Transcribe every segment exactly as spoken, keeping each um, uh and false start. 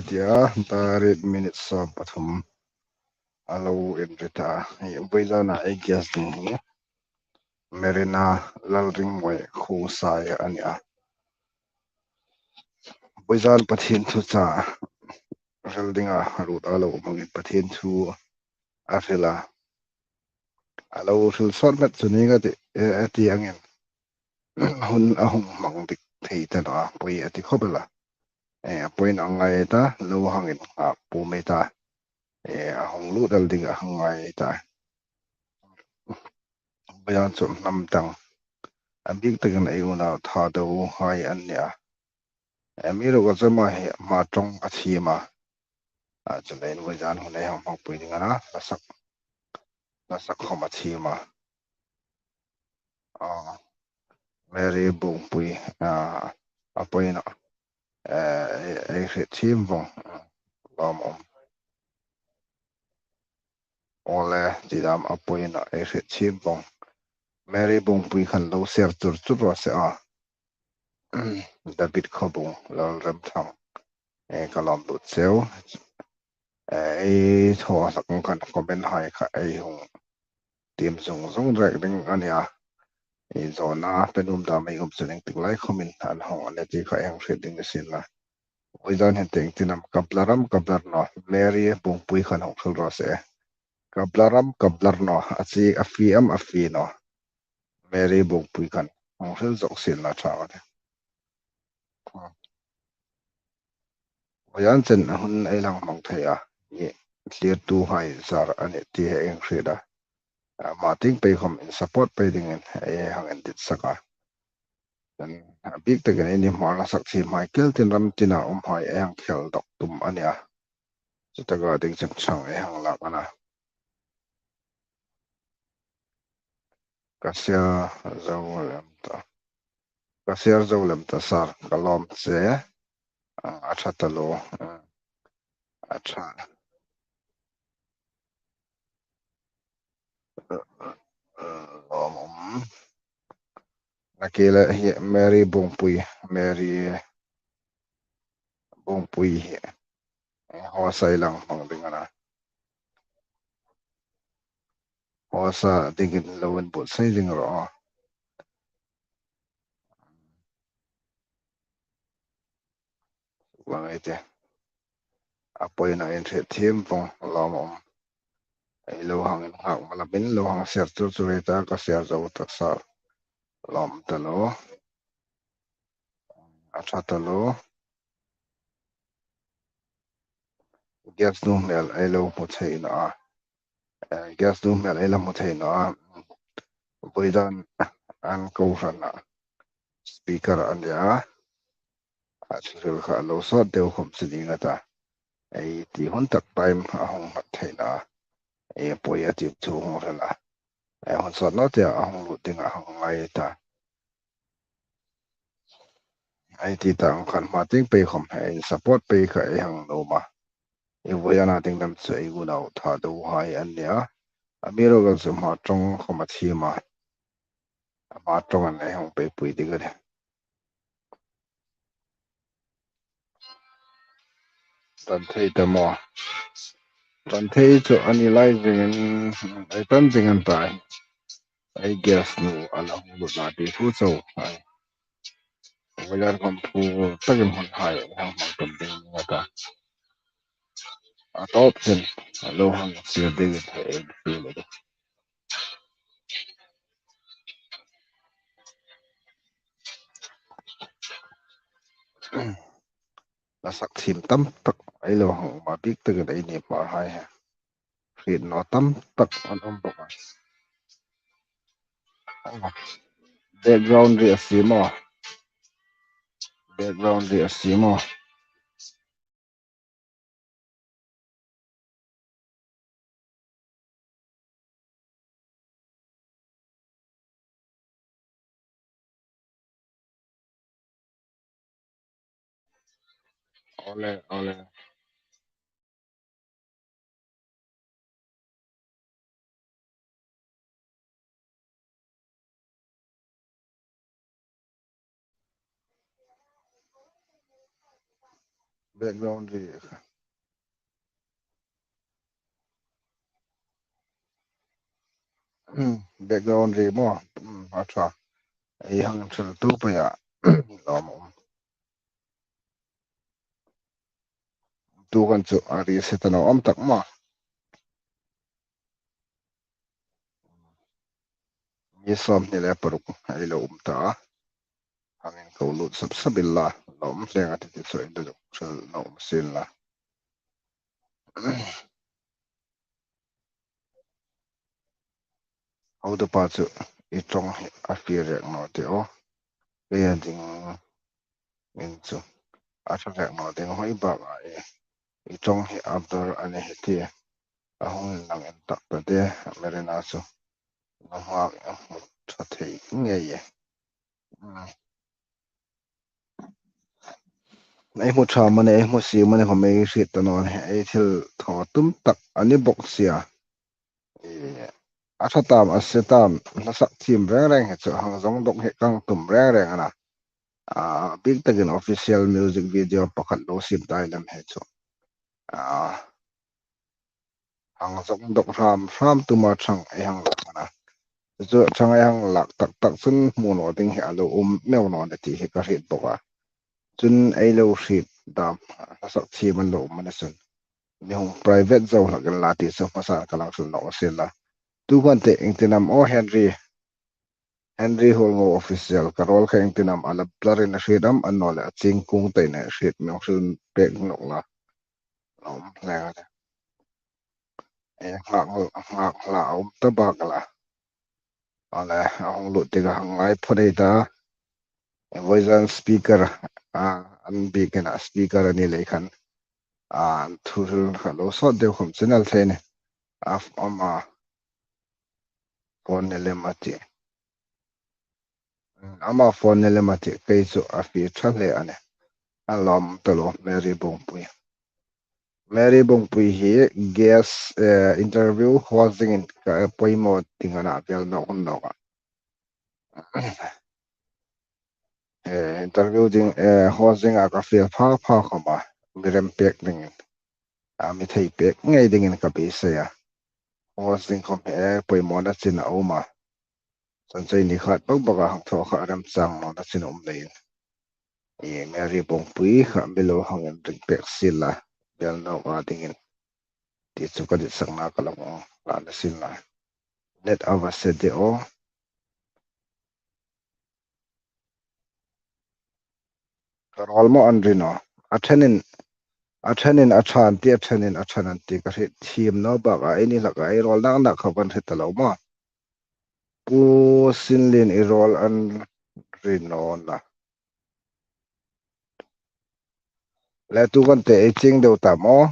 Tia, tarik minute sawm pathum a lo inri ta. Hi, vawizana ei guest ding hi Marina Lalringmawi Khosai a ni a. Vawizan Pathien thu cha hril dinga ruot a lo hmangin Pathien thu a hril a. A lo hril sawt met chu ni ka ti, e, a ti angin hun a hung hmang dik thei ta naw a, poi a ti khawp el a. E, a poiin a ngai ta, lo hangin a pum ei ta. E, a hung lut el ding a hung ngai ta. Vawizan chu hnam dang a bik takin ei unau Thadou hai an ni a. E, amiruokchu ama hi Hmar ṭawng a thiem a. A, chuleiin vawizan hun ei hang hmangpui ding a na, hla sak, hla sak khawm a thiem a. A, Mary Bungpui, a, a poiin a, e, ei, ei hriet thiem vong, lawm um. Awle, ti dam a poiin a, ei hriet thiem vong. Mary Bungpui khan lo share chur chur raw se a. David Khawbung, Lalremthang, e, ka lawm lut cheu. E, ei thaw hlak khan comment hai kha ei hung tiem zung zung rek ding a ni a. E, zawna pe nuom dam ei um chu ning tik lai khawmin an hawng a ni ti kha ei hang hriet ding ni sien la. Vawizan hin tieng tin am kabla ram kabla naw, Mary Bungpui khan hung hril raw se. Kabla ram kabla naw, a chi a fie am a fie naw. Mary Bungpui khan hung hril zawk sien la ṭha a ni. Vawizan chen hun ei hang hmang thei a, ni thlirtuhai zar a ni ti hi ei hang hriet a. A, ama tieng pei khawm in support pei dingin ei hang inditsak a. Chuan a bik takin eini Hmar hla sak thiemhai kil tin ram tina umhai ei hang khel dawk tum a ni a. Chutaka ding chen chang ei hang lak a na. Ka share zo lem ta. Ka share zo lem ta sir, ka lawm che. A, a ṭha taluo. A, a ṭha. Lawm um. Nakie le hi Mary Bungpui, Mary Bungpui hi. E, hawsa ei hang hmang ding a na. Hawsa dingin lo inbuotsai ding rawh. Vang ei ti. A poiin a inhriet thiem vong, lawm um. Ei lo hang innghat ma la, min lo hang share chur chur ei ta, ka share zo ta sir. Lawm taluo. A ṭha taluo. Guest nu hmel ei lo hmu thei naw a. E, guest nu hmel ei lo hmu thei naw a. Vawizan an kohrana speaker a ni a. A thu hril kha lo sawt deu khawm chu ni ngei a ta. Ei ti hun tak time a hung mat thei naw a. Ei poi a ti thu hung hril a. Ei hun sawt naw tia a hung lut ding a hung ngai ta. Ei ti ta ang khan hma tieng pei khawm ei support pei kha ei hang nuom a. Ei vawizana ding lam chu ei unau Thadou hai an ni a. Amiruokchu Hmar ṭawng khawm a thiem a. Hmar ṭawng an ei hang peipui ding a ni. Ṭan thei ta maw? Ṭan thei chu a ni lai zingin, ei ṭan zing an ta. Ei guest nu a la hung lut naw ti thu chau. Ei. Vawizan khawm phu takin hun hai hang hmang tum ding a ta. A tawp chen a lo hang sir dingin hei ei fiel a ni. Hla sak thiem tam tak ei lo hang um a, bik takin eini Hmar hai hi hriet naw tam tak an um bawk a. Background ri a si maw? Background ri a si maw? Awle, awle. Background ri. Hmm, background ri maw. Hmm, a ṭha. Ei hang ṭhal tu pei a. Lawm um. Tu kan chu a reset a nuom tak maw. Mi sawmhni le paruk ei lo um ta a. Hangin ko lut sap sap inla, lawm hle a ti ti chu ei lo ṭhal nuom sin la. Hotupa chu i ṭawng hi a fie rek naw ti aw. Kei a ding in chu a ṭha rek naw ding hoi bak a, i, i ṭawng hi a ber a ni hi ti a hung inlang intak ta de, Merina chu. Nunghak a hmu ṭha thei ngei e. Hmm. Ei hmu ṭha mani, ei hmu si mani khom ei hriet ta naw ni, ei thil thaw tum tak a ni bawk si a. E, a ṭha tam, a se tam, hla sak thiem reng reng hi chu hang zawng dawk hi ka hang tum reng reng a na. A, bik takin official music video pakhat lo siem ta i lem hi chu. A, hang zawng dawk hram hram tuma ṭhang ei hang lak a na. Chu ṭhang ei hang lak tak tak chun hmu naw ding hi a lo um meu naw ni ti hi ka hriet bawk a. Chun ei lo hriet dam, hla sak thiem an lo um a ni chun, mi hung private zo hlak inla ti chu hmasan ka lang hril nawk a sin la. Tu kan te iengtin am aw, Henry. Henry Huolngo Official, ka rawl kha iengtin am, a la blur-in a hriet am, annawleh a ching kung teiin a hriet, mi hung hril pek nawk la. Lawm hle a. E, nghak, nghak hla a um ta bak la. A le, a hung lut tikah hang ngai phawt ei ta. E, vawizan speaker, a, an biekin a speaker a ni lei khan, a, an thu hril kha lo sawt deu khom channel thei ni. A, ama phone ni lem a ti. Ama phone ni lem a ti, kei chu a fie ṭha hle a ni. A lawm ta lo, Mary Bawngpui. Mary Bawngpui hi guest, eh, interview host dingin ka poimaw ding a na, vel nawk hun nawk a. Eh, interview ding, eh, host dinga ka fiel pha pha khom a, mi rem pek dingin. A, mi thei pek ngei dingin ka beisei a. Host ding khom hi, eh, poimawna chin a um a. Chanchin ni khat bak baka hang thaw kha remchang nawna chin a um leiin. E, Mary Bawngpui kha mi lo hang inring pek sien la, vel nawk a dingin. Ti chu ka ditsakna ka lo hang la na sien la. Net a va se de aw. Ka rawl maw an ring naw. A ṭhenin, a ṭhenin a ṭha an ti, a ṭhenin a ṭha an ti, ka hriet thiem naw bak a, eini hlak a ei rawl nak nak kha van hriet ta lo maw. Pu Sinlien, i rawl an ring naw na. Le tu kan te ei ching deu ta maw.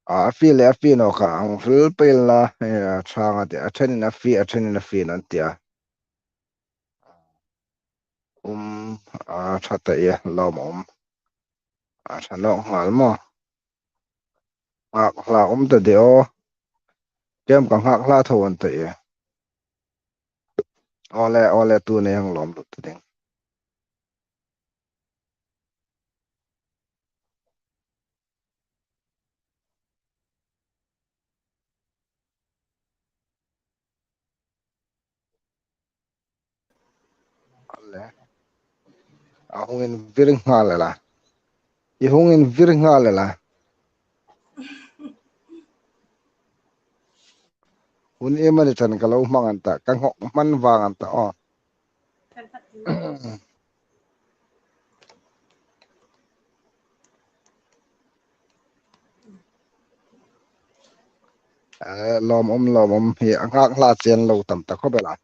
A, a fie le a fie naw kha hang hril pei la, eh, a ṭha nga ti, a ṭhenin a fie, a ṭhenin a fie an ti a. Um, a ṭha ta e, lawm um. A ṭha nawk nghal maw. Nghak hla um ta de aw. Kem ka nghak hla tho an ta e. Awle, awle, tu nei hang lawm lut ta ding. A le. A hung invir nghal a la. I hung invir nghal a la. Hun iem a ni chan ka lo hmang an ta, ka nghawk hman vang an ta aw. Eh, lawm um, lawm um hi a nghak hla chen lo tam ta khawp el a.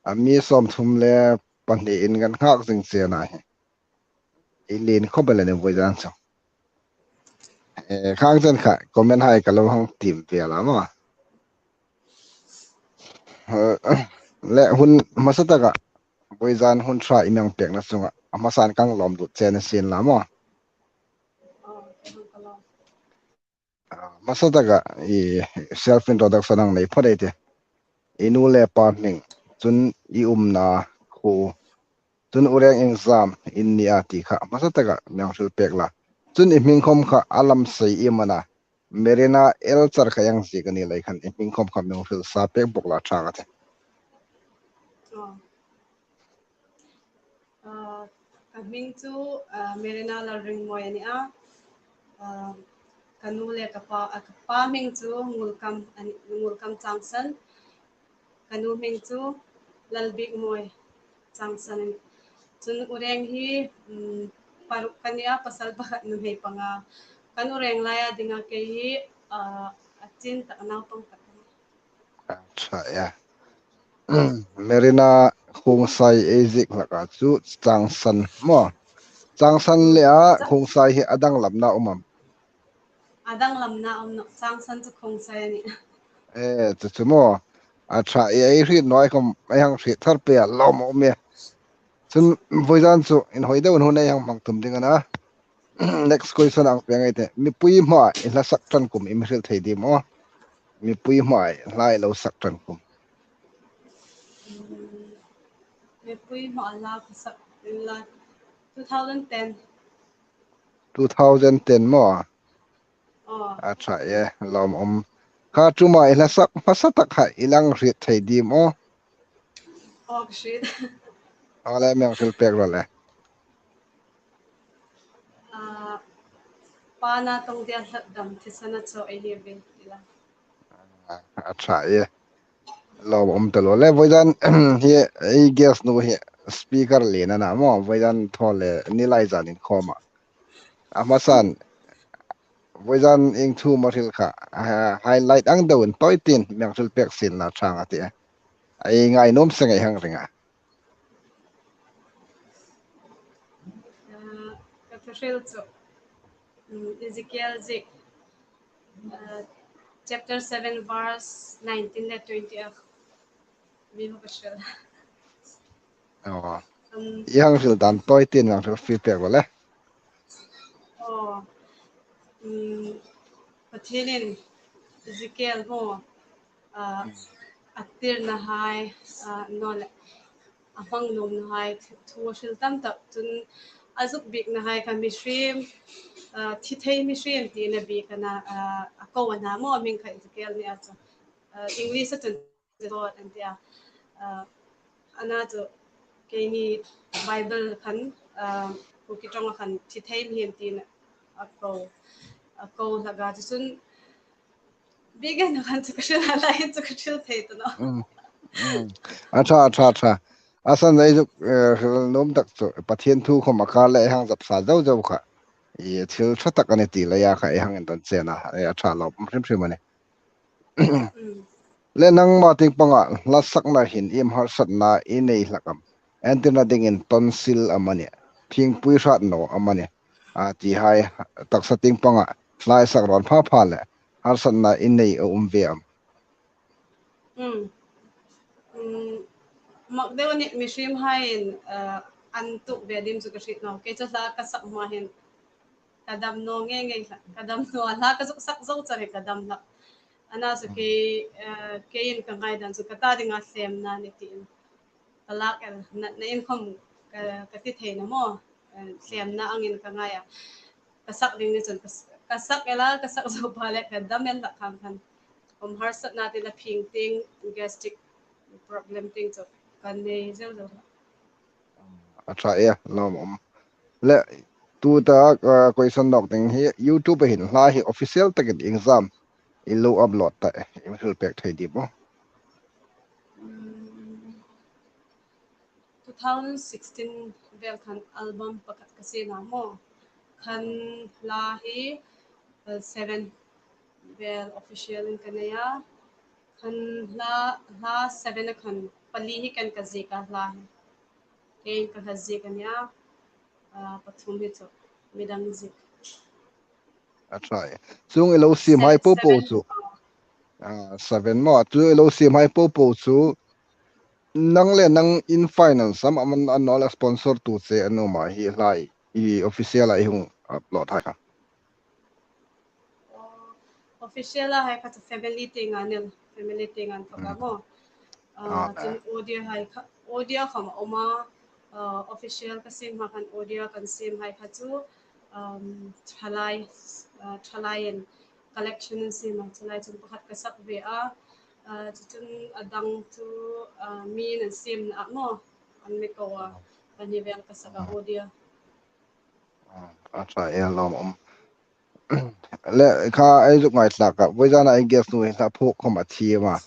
A mi sawmthum le pahni in kan nghak zing chen a hi. I lien khawp el a ni vawizan chu. Eh, khang chen kha comment hai ka lo hang tiem vel a maw. Eh, le hun hmasa taka vawizan hun ṭha i mi hang pekna chunga a hmasan ka hang lawm lut chen a sien la maw. Ah, hmasa taka i self introduction hang nei phawt ei tih. I nu le pa hming, chun i umna khuo, chun ureng iengzam in ni a ti kha hmasa taka mi hang hril pek la. Chun i hming khom kha a lam sei iem a na. Merina Elchar ka hang ziek a ni lei khan i hming khom kha mi hung hril sa pek bok la ṭha ka ti. Ka hming chu Merina Lalringmawi a ni a. Ka nu le ka pa, ka pa hming chu Ngulkam a ni, Ngulkam Changsan. Ka nu hming chu Lalbikmawi Changsan a ni. Chun u reng hi paruk ka ni a, pasal pakhat, nuhmei panga. Kan u reng laia dinga kei hi a chin tak naupang pakhat ka ni. Acha, ya. Merina Khongsai ei ziek hlak a chu Changsan maw. Changsan le a Khongsai hi a danglamna um am? A danglamna um nawh, Changsan chu Khongsai a ni. E, chu chu maw. Acha, ei hriet naw khom ei hang hriet thar pei a lawm a um e. Chun vawizan chu inhawi deuin hun ei hang hmang tum ding a na. Next question ang peng ei te. Mipui hmaa i hla sak ṭan kum i mi hril thei dim aw? Mipui hmaa i hla i lo sak ṭan kum. Mipui hmaa hla ka sak, hla two thousand ten. Two thousand ten maw? Aw. Acha, e, lawm um. Kha ṭuma i hla sak hmasa tak kha i lo hriet thei dim aw? Aw, ka hriet. Aw le, mi hang hril pek ro le. Pa na tong dia hlat dam, thisen a chaw ei hi ve ti la. Acha, e. Lawm um ta lo le, vawizan hi ei guest nu hi speaker lien a na maw, vawizan thaw le ni lai zan inkhawma. A hmasan vawizan ieng thu am a hril kha, highlight ang deuin tawi tin mi hang hril pek sien la ṭha a ti. Ei ngai nuom seng ei hang ring a. Ka thu hril chu Ezekiel ziek chapter seven verse nineteen le twenty a mi hmu ka hril. Aw. I hang hril dan tawi tin hang hril fe pek ro le. Aw. Pathienin Ezekiel maw, a tirna hai, naw le, a hmang nuomna hai thu a hril tam tak, chun a zuk biekna hai kha mihriem, thi thei mihriem tiin a biek a na, a ko a na maw, a hming kha Ezekiel ni a chu. English a chun God an ti a. A na chu keini Bible khan Kuki ṭawnga khan thi thei mihriem tiin a ko, a ko hlak a, chu chun biek a na khan chu ka hril a, lai chu ka hril thei ta nawh. Acha, acha, acha. A san ei zuk hril nuom tak chu Pathien thu khom a kar le ei hang zap sa zo zo kha. I thil ṭha tak a ni ti leia kha ei hang indon chen a, a ṭha lawm hrim hrim a nih. Le nangma tieng panga hla sakna hin iem harsatna i nei hlak am? Entirna dingin tonsil amanih, phingpui hrat naw amanih, a ti hai taksa tieng panga hla i sak rawn pha pha le harsatna i nei a um ve am? Mak deu a nih, mihriem haiin an tuok ve dim chu ka hriet nawh. Kei chu hla ka sak hma hin ka dam naw ngei ngei hlak, ka dam naw a, hla ka zuk sak zo char hi ka dam hlak. A na chu kei, keiin ka ngaidan chu ka ta dinga hlemna ni tiin ka lak el, natna in khom ka ti thei na maw, hlemna angin ka ngai a. Ka sak ding ni chun ka sak el a, ka sak zo pha le ka dam el hlak kham khan. Khom harsatna ti la phing ting, gastric problem ting chu ka nei zel zel. Acha, e, lawm um. Le tuta question nawk ding hi, YouTube hin hla hi official takin iengzam i lo upload ta, i mi hril pek thei dim aw? Two thousand sixteen vel khan album pakhat ka siem a maw. Khan hla hi seven vel official in ka nei a. Khan hla, hla seven a khan pali hi khan ka ziek a, hla hi keiin ka hla ziek a nih a. Pathum hi chu midang ziek. Acha, chuong i lo siem hai po po chu, seven maw, chuong i lo siem hai po po chu nang le nang in finance am, a naw le sponsor tu che an um a, hi hla hi official a i hung upload hai kha? Official a hai kha chu family tienga nen, family tienga an thawk a maw. Chun audio hai kha, audio khom a um a, official ka siem hma khan audio kan siem hai kha chu um, thalai, uh, thalai in collection an siem a, thalai chun pakhat ka sak ve a, uh, chu chun a dang chu, uh, mi an siemna a maw, an mi ko a, pahni vel ka sak a, audio. A ṭha e, lawm um. Le kha ei zuk ngaithlak a, vawizana ei guest nu hi hla phuok khom a thiem a.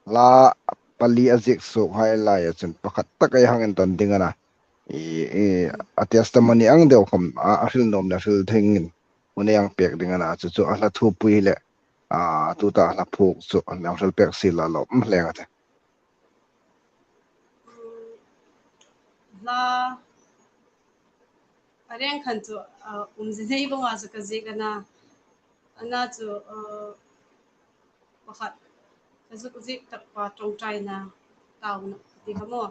Hla pali a ziek suok hai laia chun pakhat tak ei hang intan ding a na. I, i, a testimony ang deu khom, a, a hril nuom le hril thengin hun ei hang pek ding a na. Chu chu a hla thupui le, a, tuta hla phuok chu a mi hang hril pek si la lawm hle a tih. Hla a reng khan chu, uh, umzie nei vong a chu ka ziek a na. A na chu, uh, pakhat ka zuk ziek tak pa ṭawngṭaina tauna ti kha maw.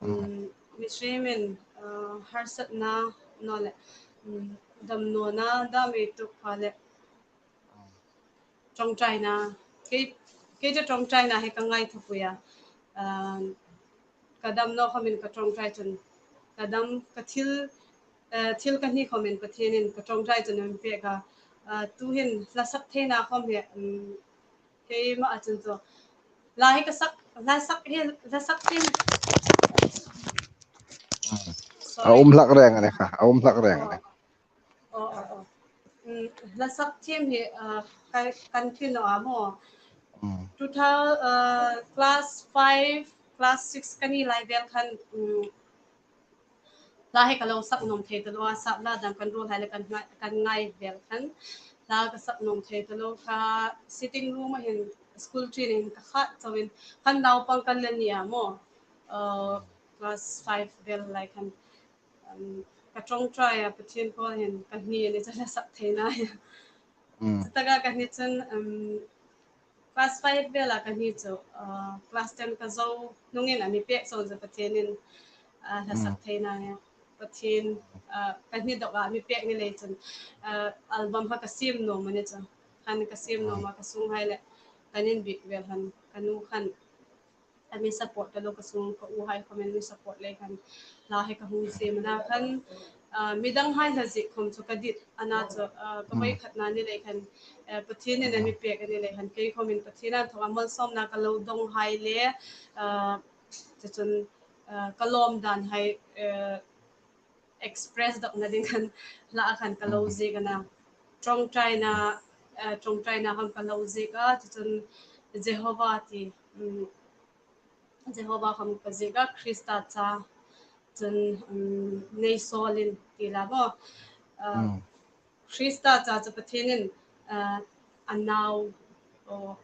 Um, mihriemin, uh, harsatna naw le, um, damnawna dam ei tuok pha le ṭawngṭaina, kei, kei chu ṭawngṭaina hi ka ngaithlak pui a. Um, ka dam naw khomin ka ṭawngṭai chun, ka dam ka thil, uh, thil ka hni khomin Pathienin ka ṭawngṭai chun a mi pek a. Uh, tuhin hla sak theina khom hi, um, keima a chun chu. Hla hi ka sak, hla sak hi, hla sak thiem. A um hlak reng a ni kha, a um hlak reng a ni. Oh, oh, oh. Mm, hla sak thiem hi, uh, ka, kan ti naw a maw. Mm. Two thousand, uh, class five, class six ka ni lai vel khan, mm, hla hi ka lo sak nuom thei ta lo a, sap hla dang kan ruol hai le kan ngai, kan ngai vel khan. Hla ka sak nuom thei ta lo kha, sitting room a hin school ṭin hin ka khat chauin khan naupang kan la ni a maw. Uh, class five vel lai khan. Um, ka ṭawngṭai a, Pathien kuoma hin ka hni a ni chu hla sak theina hi. Mm. Chutaka ka hni chun, um, class five vela ka hni chu, uh, class ten ka zo hnungin a mi pek chun chu Pathienin, uh, hla sak theina hi. Pathien, uh, ka hni dawk a mi pek ni lei chun, uh, album kha ka siem nuom a ni chu. Khan ka siem nuom a ka sung hai le kan inbiek vel khan ka nu khan a mi support ta lo, ka sung ka u hai khomin mi support lei khan hla hi ka hung siem a na khan, ah, midang hai hla ziek khom chu ka dit a na chu, ah, ka voi khatna ni lei khan, eh, Pathienin a mi pek a ni lei khan kei khomin Pathiena thawa malsawmna ka lo dong hai le, ah, chu chun, ah, ka lawm dan hai, eh, express dawkna ding khan hla khan ka lo ziek a na. Ṭawngṭaina, eh, ṭawngṭaina khan ka lo ziek a, chu chun Jehovah ti, mm, Jehovah khan ka ziek a, Krista cha chun, um, nei sawlin ti la maw. Uh, Krista cha chu Pathienin, uh, a nau, aw,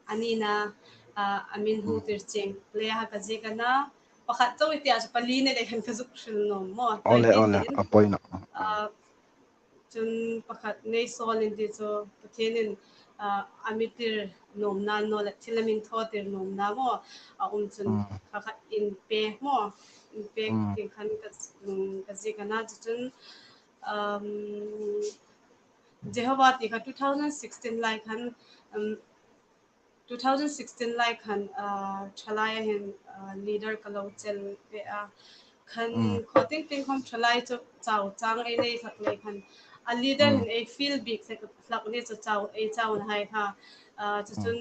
a nina, uh, a mi hmu tir chieng le ha ka ziek a na, pakhat chau i ti a chu pali ni lei khan ka zuk hril nuom maw. Ole, ole, a poi naw. Uh, chun pakhat nei sawlin ti chu Pathienin, ah, a mi tir nuomna naw le thil a mi thaw tir nuomna maw a um chun kha khat inpe maw, inpe ti khan ka, um, ka ziek a na chu chun, um, Jehovah ti kha two thousand sixteen lai khan, um, two thousand sixteen lai khan, ah, ṭhalaia hin, ah, leader ka lo chel ve a. Khan khaw ting ting khom ṭhalai chu chau chang ei nei hlak lei khan a leader hin ei feel bik hlak ni chu chau, ei chauna hai kha, ah, chu chun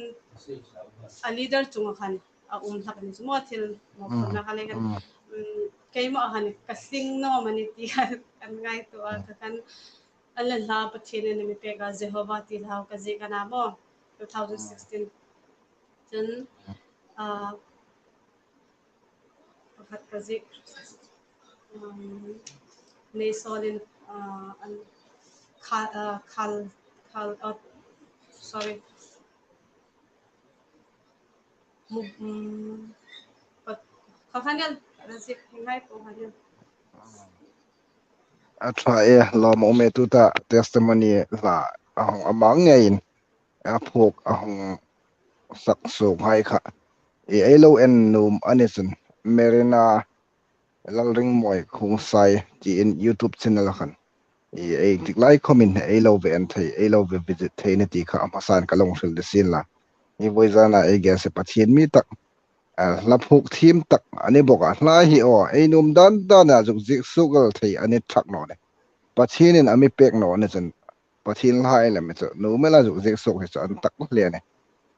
a leader chunga khan a um hlak ni chu maw thil mawphurna kha lei khan, um, keima khan ka hling naw am a ni ti khan kan ngaituo a, kha khan An la hla Pathienin a mi pek a, Jehovah ti hla ka ziek a na maw, two thousand sixteen. Chun, ah, pakhat ka ziek, um, nei sawlin, ah, an kha-, ah, khal, khal, oh, sorry. Mu-, um, pat-, kha khan el, ka ziek hi ngai po khan el. A ṭha e, lawm a um e, tuta testimony hla a hung a mang ngeiin a phuok a hung sak suok hai kha. E, ei lo en nuom a ni chun Merina Lalringmawi Khongsai tiin YouTube channel khan. E, ei tik lai khomin ei lo ve en thei, ei lo ve visit thei ni ti kha a hmasan ka lo hril de sin la. E, vawizana ei guest Pathien mi tak, a, hla phuok thiem tak a ni bawk a, hla hi aw, ei nuom dan dana zuk ziek suok el thei a ni thak naw ni. Pathienin a mi pek naw ni chun, Pathien hla ei la mi chu, nuom el a zuk ziek suok hi chu an tak hle a nih.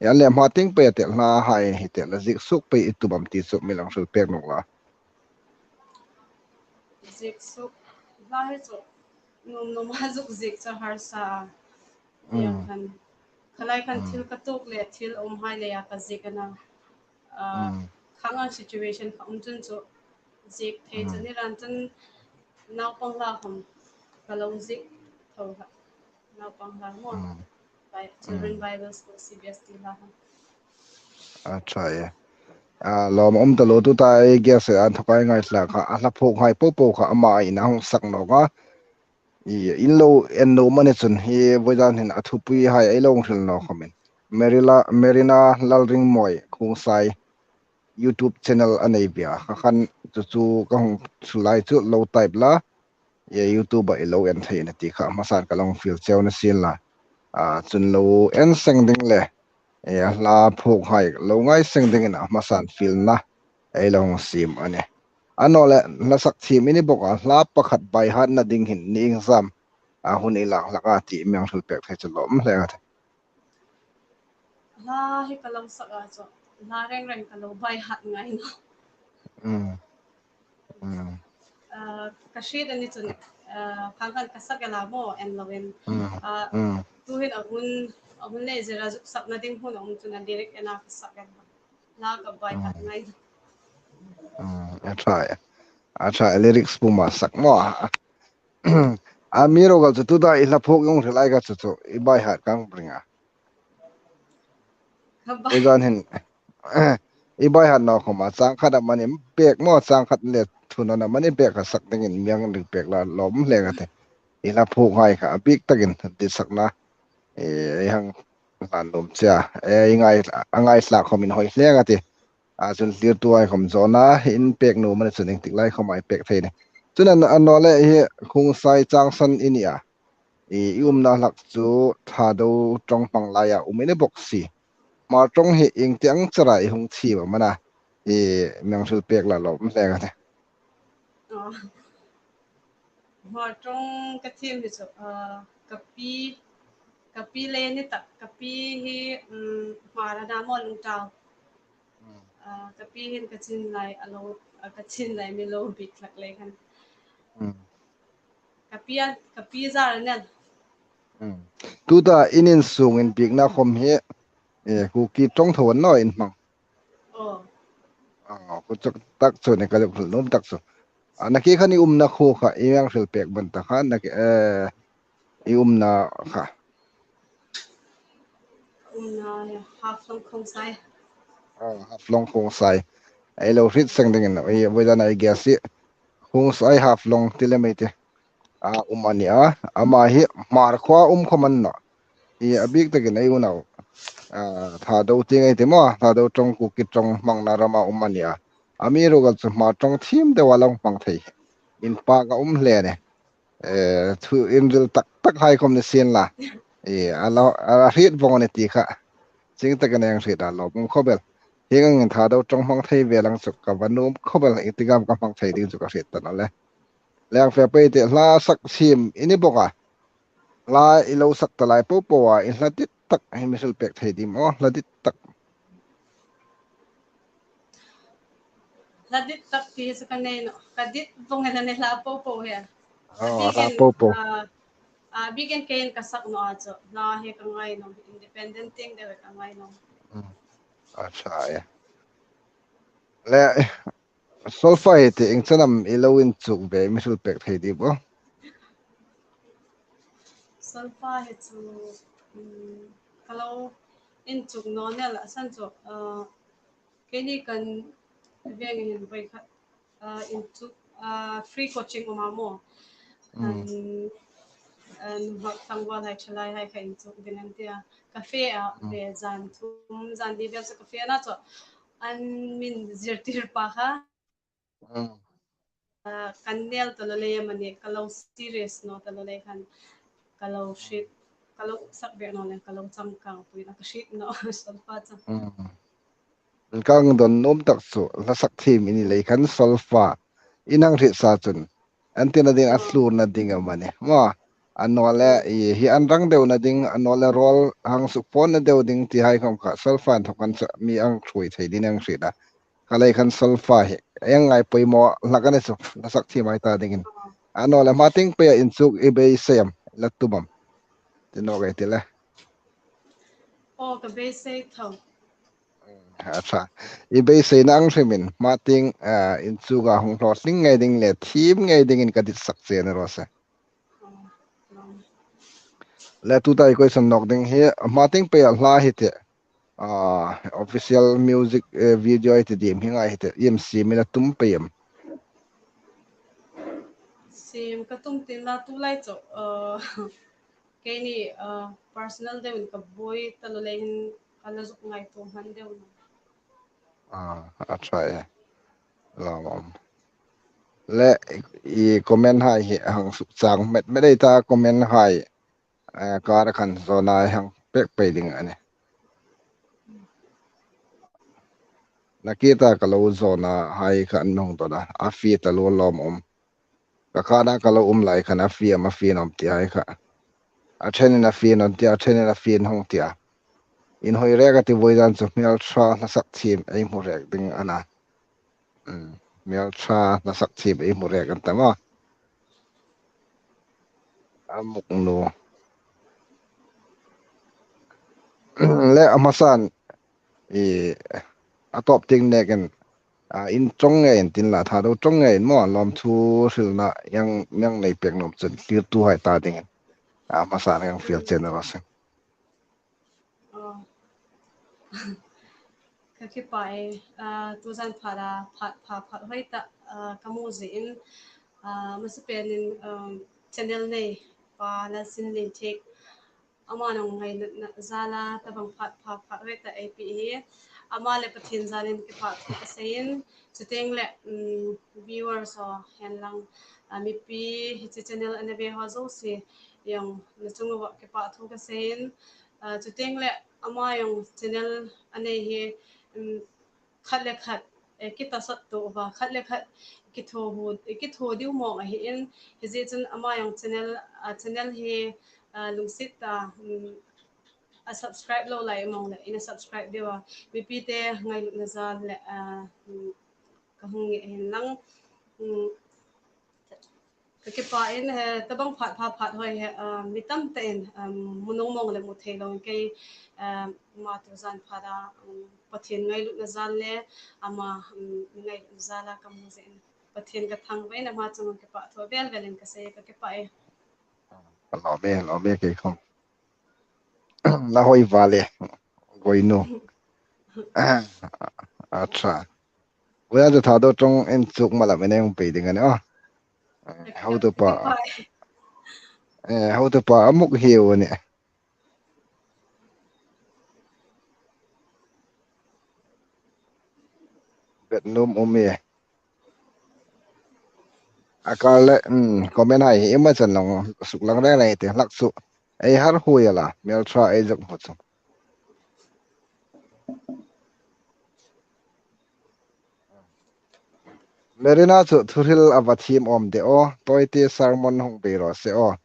Ei le hma tieng pei a te hla hai hi te la ziek suok pei i tum am ti chu mi lo hril pek nawk la. Ziek suok, hla hi chu, nuom nuom a zuk ziek chu harsa. Mm. Khan, khalai khan Mm. thil ka tuok le, thil um hai le a ka ziek a na. Ah, Mm. khang ang situation ka um chun chu ziek thei Mm. chu ni ran chun naupang hla khom ka lo ziek tho kha. Naupang hla maw. Mm. Bi-, Children Mm. Bible School, C B S E hla khom. A ṭha e. A, lawm um ta lo tu ta ei guest e an thawk a ei ngaithlak kha. A hla phuok hai po po kha ama in a hung sak nawk a. I, in lo en nuom a ni chun hi vawidan hin a thupui hai ei lo hril naw khawmin. Merila, Merina Lalringmawi Khuongsai YouTube channel a nei bia. Kha khan chu chu ka hung hril lai chu lo type la. I YouTube-a i lo en thei a nih ti kha hmasan ka lo fiel cheu ni sien la. A, chun lo en seng ding le. I, a hla phuok hai lo ngai seng dingin a hmasan fielna ei lo hung siem a nih. A naw le, hla sak thiem i ni bawk a, hla pakhat by heart-na ding hin ni ieng zam a hun i lak hlak a ti mi hang hril pek thei chu lawm hle a nih. Hla hi ka lo sak a chu, hla reng reng ka lo by heart ngai naw. Mm. Mm. Ah, ka hriet a ni chun, ah, khang khan ka sak el a maw, en lo in. Mm. Ah, Mm. tu hin a hun, a hun le zera zuk sakna ding hun a um chun a lyric en a ka sak el. Hla ka by heart Mm. ngai. Mm, a ṭha e. A ṭha e, lyrics puma sak maw. Amiruokchu tuta i hla phuok i hung hril lai kha chu chu, i by heart ka hang bring a. Ka by- Vawidan hin, i by heart naw khom a, chang khat amanih pek maw, chang khat le thunun amanih pek kha sak dingin mi hang ring pek la lawm hle ka ti. I hla phuok hai kha a bik takin dit sakna. E, i hang hlan lum che a. E, i ngai, a ngaithlak khom inhawi hle ka ti. A, chun thlirtu hai khom zawna in pek nuom a ni chun ieng tik lai khom a i pek thei a nih. Chun a, a naw le hi Khuongsai Changsan i ni a. I, i umna hlak chu Thado ṭawng hmang laia um i ni bawk si. Hmar ṭawng hi ieng tieng chara i hung thiem am a na. I, mi hang hril pek la lawm hle ka ti. Aw. Hmar ṭawng ka thiem hi chu, ah, ka pi, ka pi le ni tak, ka pi hi, um, Hmar a na maw Lungtau. Mm. Ah, ka pi hin ka chin lai a lo, ah, ka chin lai mi lo bik hlak le khan. Mm. Ka pi a, ka pi zar a nih. Mm. Tuta in insung inbikna khom hi, e, Kuki ṭawng tho an naw in hmang. Aw. Aw, khuo chak tak chu ni ka zuk hril nuom tak chu. A, nakie khan i umna khuo kha, i hang hril pek ban ta kha, nakie, eh, i umna kha. Umna, Haflong Khuongsai. Aw, Haflong Khuongsai. Ei lo hriet seng dingin, ei, vawidan a i guest hi Khuongsai Haflong ti lem ei ti. A, um a ni a, ama hi Hmar khuoa um khom a ni naw. I, a bik takin ei unau, a, Thado tieng ei ti maw, Thado ṭawng Kuki ṭawng hmangna rama um a ni a. Amiruokchu Hmar ṭawng thiem deu a lo hmang thei. Inpak a um hle a nih. E, thu inril tak tak hai khom ni sien la. E, a lo, a hriet vawng a nih ti kha. Chieng takin ei hang hriet a lawm um khawp el. Hieng angin Thado ṭawng hmang thei vel ang chu ka va nuom khawp el, ieng tik am ka hmang thei ding chu ka hriet ta naw le. Leng fe pei te hla sak thiem i ni bawk a. Hla i lo sak ta lai po po a, i hla dit tak hi mi hril pek thei dim aw, hla dit tak. Hla dit tak ti chu ka nei naw, ka dit vawng el a nih hla po po hi. A, oh, hla po po. A, a bikin keiin ka sak naw a chu, hla hi ka ngai naw, independent tieng deu ka ngai naw. Mm. A ṭha e. Le, Solfa hi te ieng chen am i lo inchuk ve mi hril pek thei dim aw? Solfa hi chu, um, ka lo inchuk naw ni a, a san chu, uh, keini kan veng hin voi khat, uh, inchuk, uh, free coaching um a maw. Mm. Kan, uh, nunghak tlangval hai, thalai hai kha inchuk ding an ti a. Cafe-a, mm, ve zan thum, zan li vel chu cafe-a na chu. An min zirtir pa kha. Mm. Ah, kan nel ta lo lei amanih, ka lo serious naw ta lo lei khan, ka lo hriet, ka lo sak bek naw lei, ka lo changkang puina ka hriet naw, Solfa chang. Mm. Kan don nuom tak chu, hla sak thiem i ni lei khan Solfa, i hang hriet sa chun, An tina ding a thlurna ding amanih. Maw, a naw le, i, hi an rang deuna ding, a naw le role hang sukpuonna deu ding ti hai khom kha, solfa inthawk khan sa, mi ang ṭhuoi thei ding ang hriet a. Kha lei khan solfa hi, eng ngai poimaw hlak a ni chu, hla sak thiem hai ta dingin. A naw le, hma tieng peia inchuk i beisei am, la tum am. Ti naw ka ti le. Aw, ka beisei tho. A ṭha. I beiseina ang hrimin, hma tieng, ah, inchuka hung hlawtling ngei ding le, thiem ngei dingin ka ditsak che a ni raw se. Le tuta i question nawk ding hi, hma tieng peia hla hi te, ah, official music, eh, video i ti diem hi ngai hi te, iem siem i la tum pei am? Siem ka tum tin la tu lai chu, ah, keini, ah, personal deuin ka buoi taluo leiin ka la zuk ngaituo hman deu. Ah, a ṭha e. Lawm. Le, i comment hai hi hang suk chang met met ei ta comment hai, eh, kara khan zawna hang pek pei ding a nih. Nakie ta ka lo zawna hai kha an hung dawt a, a fie taluo lawmum. Ka kara ka lo um lai khan a fie am a fie nawm ti hai kha. A ṭhenin a fie nawm ti, a ṭhenin a fie nawm ti a. Inhawi rek a ti voi dan chu hmel ṭha hla sak thiem ei hmu rek ding a na. Mm, hmel ṭha hla sak thiem ei hmu rek an ta maw. A muk nu. Le a hmasan i a tawp tieng nekin, a, in ṭawng ngeiin tin la, Thado ṭawng ngeiin maw, lawmthu hrilna hang, hang nei pek nuom chun thlirtu hai ta dingin, a, hmasan hang fiel che a ni raw se. Aw. Ka kipah e, ah, tu zan phat a, phat, phat, phat hoi ta, ah, ka hmu zin, ah, masa penin, um, channel nei pa Lalsinlien Thiek, ama nong ngaina zala tabang phat, phat, phat hoi ta ei pei hi. Ama le Pathien zalin kipah thu ka seiin, chutieng le, um, viewers ho hen lang, ah, mipi hiche channel an ve ho zosie jong na chunga kipah thu ka seiin, ah, chutieng le ama jong channel a nei hi, um, khat le khat, eh, kitasat to va, khat le khat kitho hu, eh, kitho diu mawng a hin, hijeh chun ama jong channel, ah, channel hi, ah, lungsit ta, um, a subscribe lo lai mawng le, in a subscribe diu a, mipi te ngailutna zal le, ah, um, ka hung nge hin lang, um, Ka kipah in, eh, tabang phat, phat, phat hoi hi, ah, mi tam tein, um, mu nuom mawng le mu thei lo kei, um, ama tu zan phat a, um, Pathien ngailutna zal le, ama, um, ngailutna zala ka hmu zin. Pathien ka thangvahna ama chunga kipah thu vel velin ka sei, ka kipah e. Lawm e, lawm e kei khom. Na hoi vale. Goinu. A ṭha. Voiah chu Thado ṭawng inchuk malam in ei hung pei ding a nih. Eh, hotupa. Eh, hotupa a muk hi u nih. Bet nuom um e. A kar le, um, comment hai hi ima chan long suklang reng reng ei ti hlak chu. Ei har hui a la, hmel ṭha ei zuk hmu chu. Merina chu thuhril a va thiem awm de aw, tawite sermon hung bei raw se aw.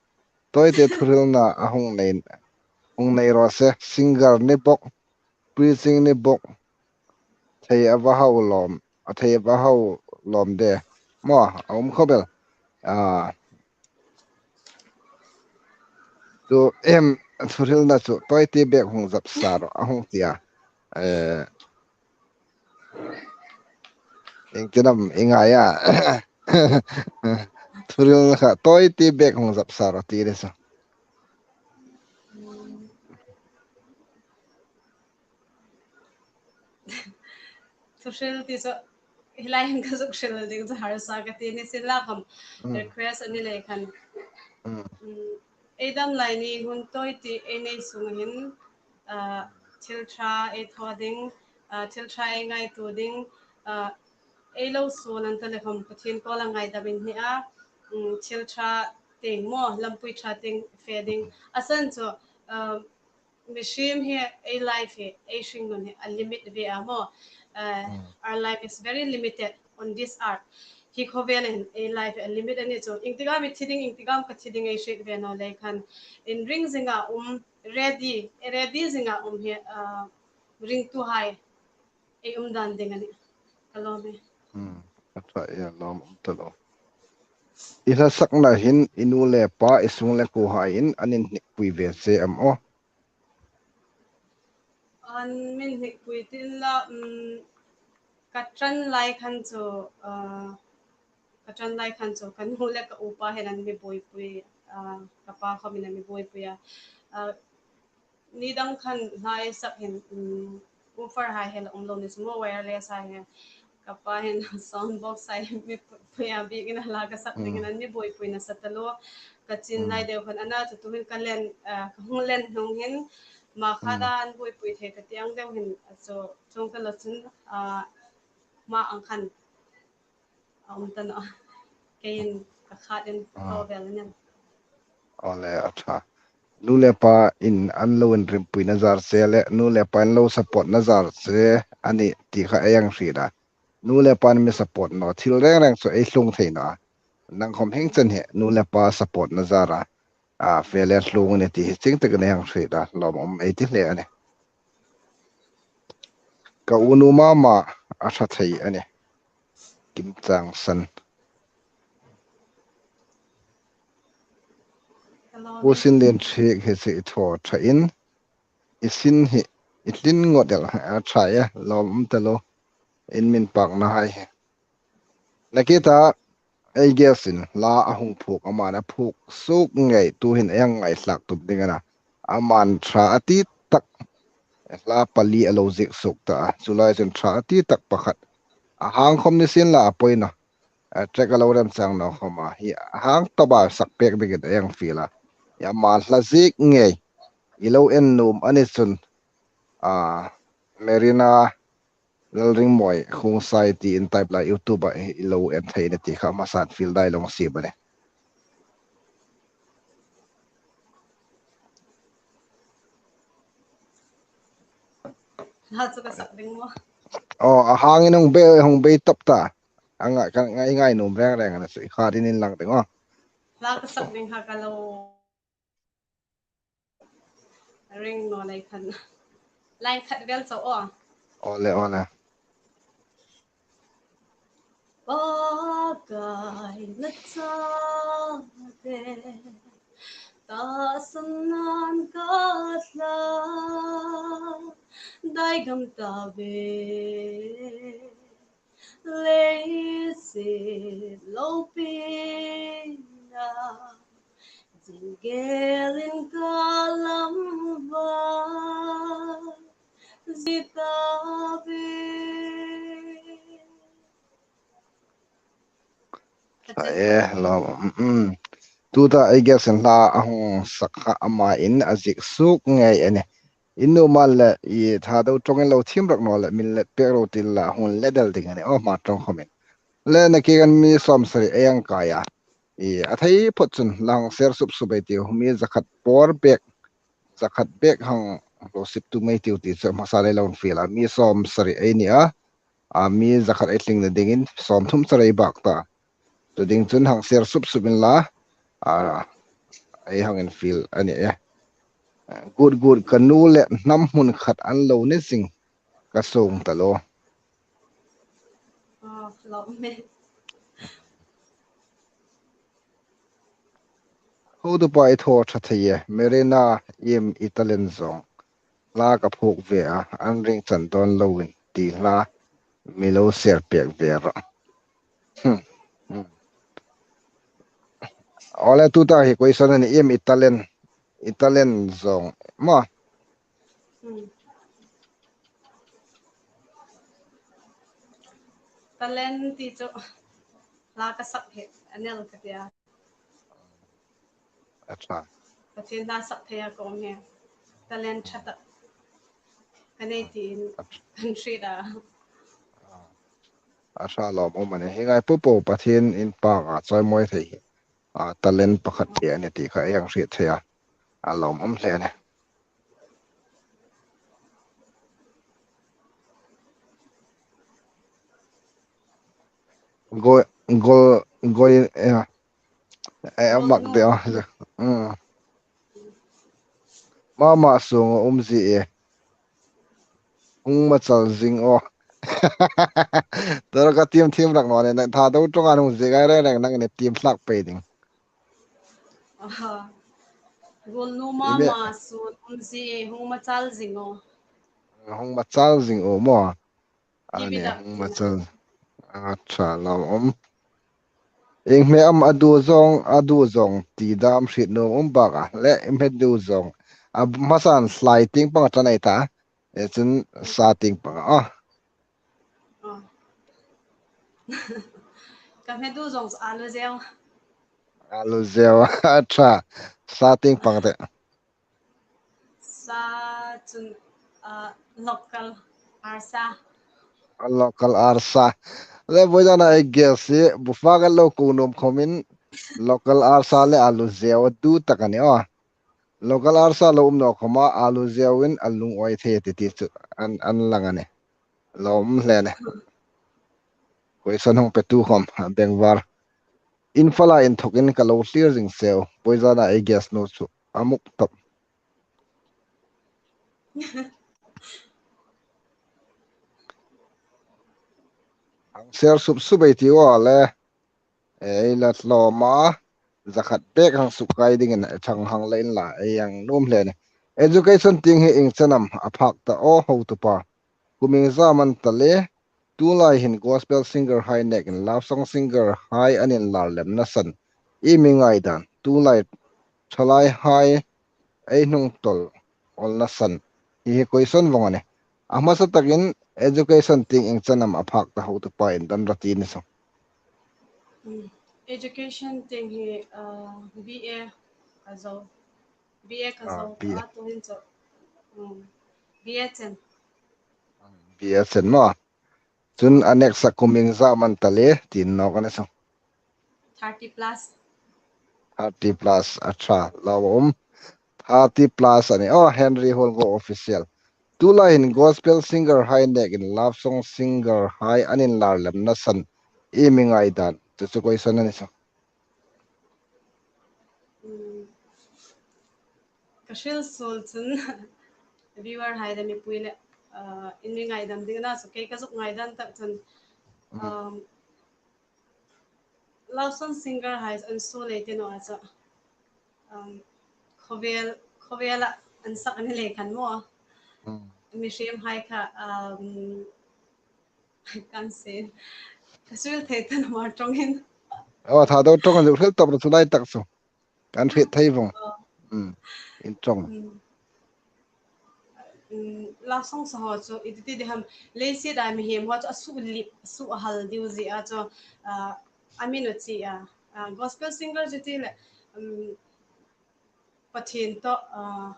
Tawite thuhrilna a hung nei, hung nei raw se, singer ni bawk, preaching ni bawk, thei a va hau lawm, a thei a va hau lawm de. Maw, a um khawp el. Ah, chu em, thuhrilna chu tawite bek hung zap sa rawh, a hung ti a. Eh, iengtin am i ngai a. Thuhrilna kha tawite bek hung zap sa rawh ti ni chu. Thuhril ti chu, hi lai hin ka zuk hril ding chu harsa ka ti ni sin la khom, mm, request a ni lei khan. Mm. Mm, ei dam lai ni hun tawite ei nei sung hin, ah, thil ṭha ei thaw ding, ah, thil ṭha ei ngaituo ding, ah, ei lo suol an ta le khom Pathien kuoma ngaidam in ni a, mm, thil ṭha tieng maw, lampui ṭha tieng fe ding. A san chu, ah, mihring hi ei life hi, ei hringnun hi a limit ve a maw. Uh, mm, our life is very limited on this earth. Hi khawvel hin ei life a limit a ni chu. Iengtik am i thi ding, iengtik am ka thi ding ei hriet ve naw lei khan. Inring zinga um, ready, ready zinga um hi, ah, ringtuhai ei um dan ding a nih. Ka lawm e. Hmm, a ṭha e, lawm um ta lo. I hla sakna hin i nu le pa, i sung le kuohai in an inhnikpui ve che am aw? An mi inhnikpui ti inla, um, ka ṭan lai khan chu, ah, ka ṭan lai khan chu ka nu le ka upa hin an mi buoipui, ah, ka pa khawmin an mi buoipui a. Ah, ni dang khan hla ei sak hin, um, woofer hai hi la um lo ni chu maw, wireless hai hi. Ka pa hin sound box hai mi pui a, biekin a hla ka sak dingin an mi buoipui nasa taluo. Ka chin lai deu khan ana chu tuhin ka len, ah, ka hung len hnung hin ma kha dan buoipui thei ka ti ang deu hin, ah, chu chuong ka lo chun, ah, ma ang khan a um ta naw. Keiin ka khat in ko vel nen. Aw le, a ṭha. Nu le pa in an lo inrimpui na zar che le, nu le pa in lo support na zar che a nih ti kha ei hang hriet a. Nu le pa in mi support naw, thil reng reng chu ei tlung thei naw a. Nang khawm hieng chen hi nu le pa support na zar a, a, fe le tlung a nih ti hi chieng takin ei hang hriet a, lawm um ei ti hle a nih. Ka unu mama a ṭha thei a nih. Kim Chang San. Pu Sin Lien Thiek hi chu i thaw ṭha in, i sin hi i tlin ngawt el a ṭha e, lawm um ta lo. In mi inpakna hai hi. Nakie ta, ei guest in hla a hung phuok, aman a phuok suok ngei, tuhin ei hang ngaithlak tup ding a na. Aman ṭha a ti tak, hla pali a lo ziek suok ta a. Chu lai chun ṭha a ti tak pakhat. A hang khawm ni sien la a poi naw. A track a lo remchang naw khawm a. Hi a hang tawpa sak pek dingin ei hang fiel a. Hi ama hla ziek ngei i lo en nuom a ni chun, a, Merina Lalringmawi Khongsai tiin type la YouTube-a i lo en thei a nih ti kha hmasan fiel dai lo siem a nih. Hla chu ka sak ding maw? Aw, a hangin hung bei, hung bei tawp ta. A ngai, ka ngai, ngai nuom reng reng a na chu, i khatin inlang ding aw. Hla ka sak ding kha ka lo ring naw lei khan. Line khat vel chau aw. Aw le, aw le. Pakai na chate, ta san nan ka hla, dai gam ta ve. Leiset lopina, zingel in ka lam va, zita ve. Ṭha e, lawm, mm, mm. Tuta ei guest in hla a hung sak kha ama in a ziek suok ngei a nih. In nuom a le, i Thadou ṭawngin lo thiem rak naw le, min let pek ro ti la, hung let el ding a nih, aw, hma ṭawng khawmin. Le nakie kan mi sawmsari ei hang kai a. I, a thei phawt chun la hang share sup sup ei tiu, mi zakhat por bek, zakhat bek hang lo sip tu mei tiu ti chu hmasa lei lo infiel a, mi sawmsari ei ni a. A, mi zakhat ei tlingna dingin sawmthum char ei bak ta. Chu ding chun hang share sup sup inla, a, ei hang infiel a nih e. Gut gut ka nu le hnam hmun khat an lo ni zing ka sawng ta lo. Aw, lawm e. Hotupa i thaw ṭha thei e, Merina, iem i talent zawng. Hla ka phuok ve a, an ring chan dawn loin ti hla mi lo share pek ve rawh. Hmm. Hmm. Aw le, tuta hi question a nih, iem i talent, i talent zawng maw? Hmm. Talent ti chu hla ka sak hi a ni el ka ti a. A ṭha. Pathien hla sak theia ka um hi. Talent ṭha tak ka nei tiin kan hriet a. A ṭha lawm um a nih. Hi ngai po po Pathien inpaka chawimawi thei hi, a, talent pakhat hi a nih ti kha ei hang hriet thei a. A lawm um hle a nih. Go-, Gol, gol, eh, eh, mak de, oh. Mm. Mama sung um zie. Hung machal zing, oh. Tor ka tim tim rak no ne, nang Thadou ṭawnga hung zie ngai reng reng nang ne tim hlak pei ding. Aha. Golnu mama sun um zie, hung machal zing, oh. Hung machal zing, oh, maw. Ani, hung machal. Acha, lo um. Ieng hme am a du zong, a du zong, ti dam hriet nuom um bak a. Le, ieng hme du zong. A hmasan slai ting pang a ṭan ei ta. E chun sa ting pang a. Oh. Ka hme du zong alu zeu. Alu zeu, acha. Sa ting pang te. Sa chun, ah, local arsa. A local arsa. Le, voizana ei guess hi, bu fak lo ko nuom khomin, local arsa le alu zeu a du tak a ni, oh. Local arsa lo um naw khoma, alu zeuin a lungawi thei ti ti chu an, an lang a ni. Lo um hle ne. Question hung petu khom, bengvar. Infala inthokin ka lo thlir zing seu. Voizana ei guess nu chu. A muk top. Hang share sup sup ei ti ua le. Ei la tlawm a. Zakhat bek hang suk kai dingin a chang hang la inla. Ei hang nuom hle ne. Education tieng hi ieng chen am a phak ta aw hotupa. Kumin zam an ta le. Tulai hin gospel singer hai nekin love song singer hai an inlar lem nasan. I mi ngaidan. Tulai thalai hai ei hnung tawl awl nasan. Hi hi question vong a ni. A hmasa takin education tieng ieng chen am a phak ta hotupa indon rawh ti ni saw. Mm. Education tieng hi, uh, B A ka zo. B A ka zo. Ah, B A. Ah, tuhin chu. Mm. B A chen. B A chen maw. Chun a next a kumin zam an ta le, ti naw ka ni saw. Thirty plus. Thirty plus, acha, lo um. Thirty plus a ni, oh, Henry Holgo official. Tulai hin gospel singer hai nekin love song singer hai an inlar lem nasan. I mi ngaidan. Chu chu question a ni saw. Mm. Ka hril suol chun viewer hai le mipui le, ah, in mi ngaidam ding a na, so kei ka zuk ngaidan tak chun, mm, um, love song singer hai an suol ei ti naw a chu, um, khawvel, khawvela an sak a ni lei khan maw. Mm. Mihriem hai kha, um, kan se. Ka suol thei ta naw ma ṭawngin. Oh, Thadou ṭawngin zuk hril tawp rawh chu lai tak chu. Kan hriet thei vong. Oh. Mm. In ṭawng. Mm. Mm, love song sa ho chu, i ti ti ding ham, leiset a mihriem ho chu a suklip, a sukhal deu zie a chu, ah, a mi naw chi a. Ah, gospel singer chu ti le, um, Pathien tawh, ah,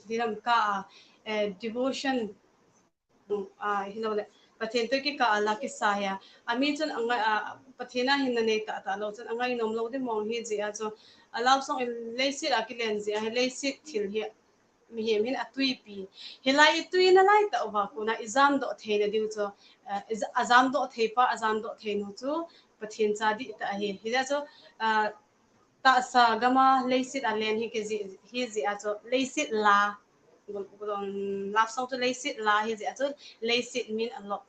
ding ham ka, ah, eh, devotion, ah, hi lo le, Pathien tawh kikah a la kisa hi a. A mi chun a ngai, ah, Pathiena hin a nei ta ta lo chun a ngai nuom lo ding mawng hi zie a chu. A love song in leiset a kilen zie a, hi leiset thil hi mihriem hin a tuipi. Hi lai i tuina lai ta uva kuna i zam dawk theina ding chu, ah, i za-, a zam dawk thei pa, a zam dawk thei nu chu Pathien cha ding ta hi. Hi zie chu, ah, tahsa gama leiset a len hi ke zie, hi zie a chu leiset la. Gul, gul, um, love song chu leiset la hi zie a chu leiset min a lawp.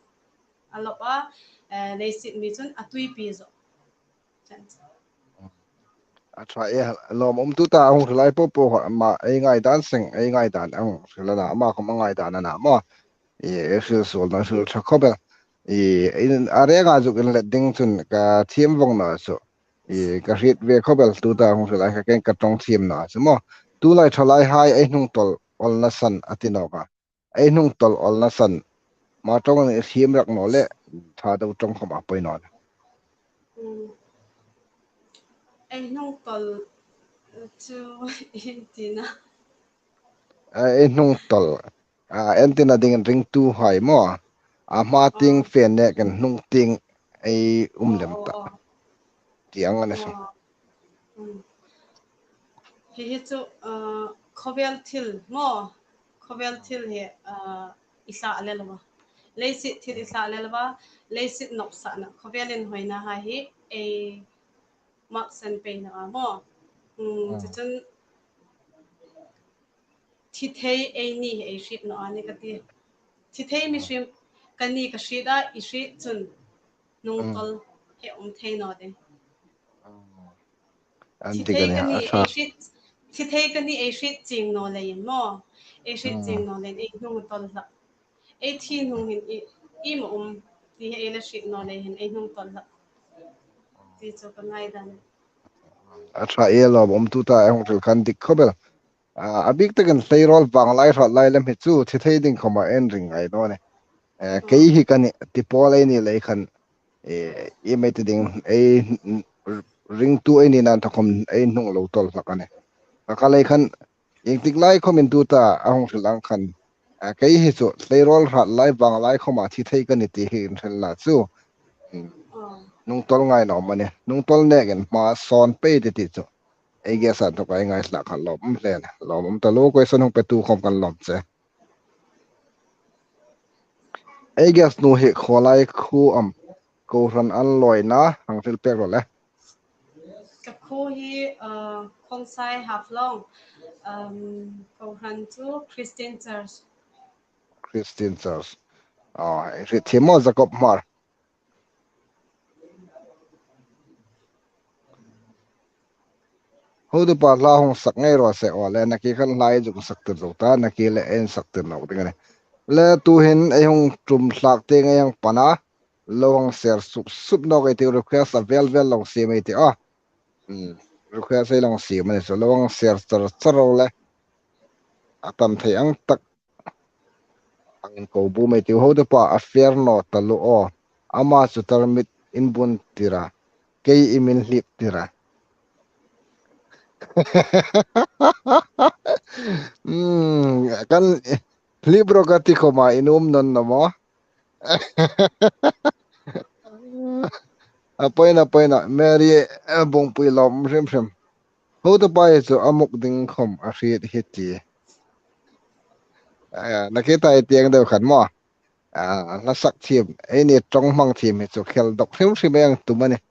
A lawp a, eh, leiset mi chun a tuipi zo. Chan chu. Acha, e, lawm um tu ta hung hril lai po po kha ma ei ngaidan seng, ei ngaidan hung hril a na, ama khom a ngaidan a na maw. I, ei hril suol naw, hril ṭha khawp el. I, in, a renga zuk inlet ding chun ka thiem vong naw chu. I, ka hriet ve khawp el tu ta hung hril lai kha keng ka ṭawng thiem naw chu maw. Tulai thalai hai ei hnung tawl awl nasan a ti nawk a. Ei hnung tawl awl nasan. Ma ṭawngin i thiem rak naw le, Thadou ṭawng khom a poi naw le. Mm. Ei hnung tawl chu i tina. Ei hnung tawl. Ah, entirna dingin ringtuhai maw. A hma tieng fe nekin hnung tieng ei um lem ta. Oh, oh, oh. Ti ang a ni saw. Oh. Mm. Hi hi chu, ah, khawvel thil maw. Khawvel thil hi, ah, i hla le lo va. Leiset thil i hla le lo va. Leiset nawksakna. Khawvel inhawina hai hi. ei maksan pei naw a maw. Mm, chu chun thi thei ei ni ei hriet naw a ni ka ti. Thi thei mihriem ka ni ka hriet a, i hriet chun hnungtawl hi um thei naw ding. An ti ka ni a, a ṭha. Thi thei ka ni ei hriet chieng naw leiin maw. Ei hriet chieng naw leiin ei hnungtawl hlak. Ei thi hnung hin i, i ma um ti hi ei la hriet naw lei hin ei hnungtawl hlak. Ti chu ka ngaidan. A ṭha, i lawmum tuta ei hung hril khan dik khawp el. A, a bik takin hleiruol vanglai hratlai lem hi chu thi thei ding khawma ei ring ngai naw ni. Eh, kei hi ka nih ti pawl ei ni lei khan, eh, i mei ti ding, ei ringtu ei ni nan ta khawm ei hnung lo tawl hlak a nih. Ka ka lei khan, ieng tik lai khawmin tuta a hung hril ang khan, a, kei hi chu hleiruol hratlai vanglai khawma thi thei ka ni ti hi inhril la chu. Hmm. Hnungtawl ngai naw am a ni. Hnungtawl nekin hma sawn pei ti ti chu. Ei guest-a inthawka ei ngaithlak khan lawmum hle a nih. Lawmum taluo, question hung petu khawm kan lawm che. Ei guest nu hi khawlai khuo am, kohran an lawina hang hril pek rawh le. Ka khuo hi, uh, Khongsai Haflong, um, kohran chu Christian Church. Christian Church. Ah, ei hriet thiem maw Jacob Hmar. Hotupa hla hung sak ngei raw se aw le, nakie khan hla ei zuk sak tir zo ta, nakie le ei sak tir nawk ding a nih. Le tuhin ei hung ṭum hlak tieng ei hang pan a, lo hang share sup sup nawk ei ti, request a vel vel lo siem ei ti a. Hmm, request ei lo siem a ni chu, lo hang share char char ro le. A tam thei ang tak. Ang ko bu mei tiu, hotupa a fair naw taluo. Ama chu tarmit in bun tir a. Kei i min hlip tir a. Hmm, kan hlip ro ka ti khawma in um nawn naw maw. A poina, poina, Mary, eh, Bungpui lawm hrim hrim. Hotupa hi chu a muk ding khawm a hriet hi ti. A, nakie ta ei tieng deu khan maw. A, hla sak thiem, ei ni ṭawng hmang thiem hi chu khel dawk hrim hrim ei hang tum a nih.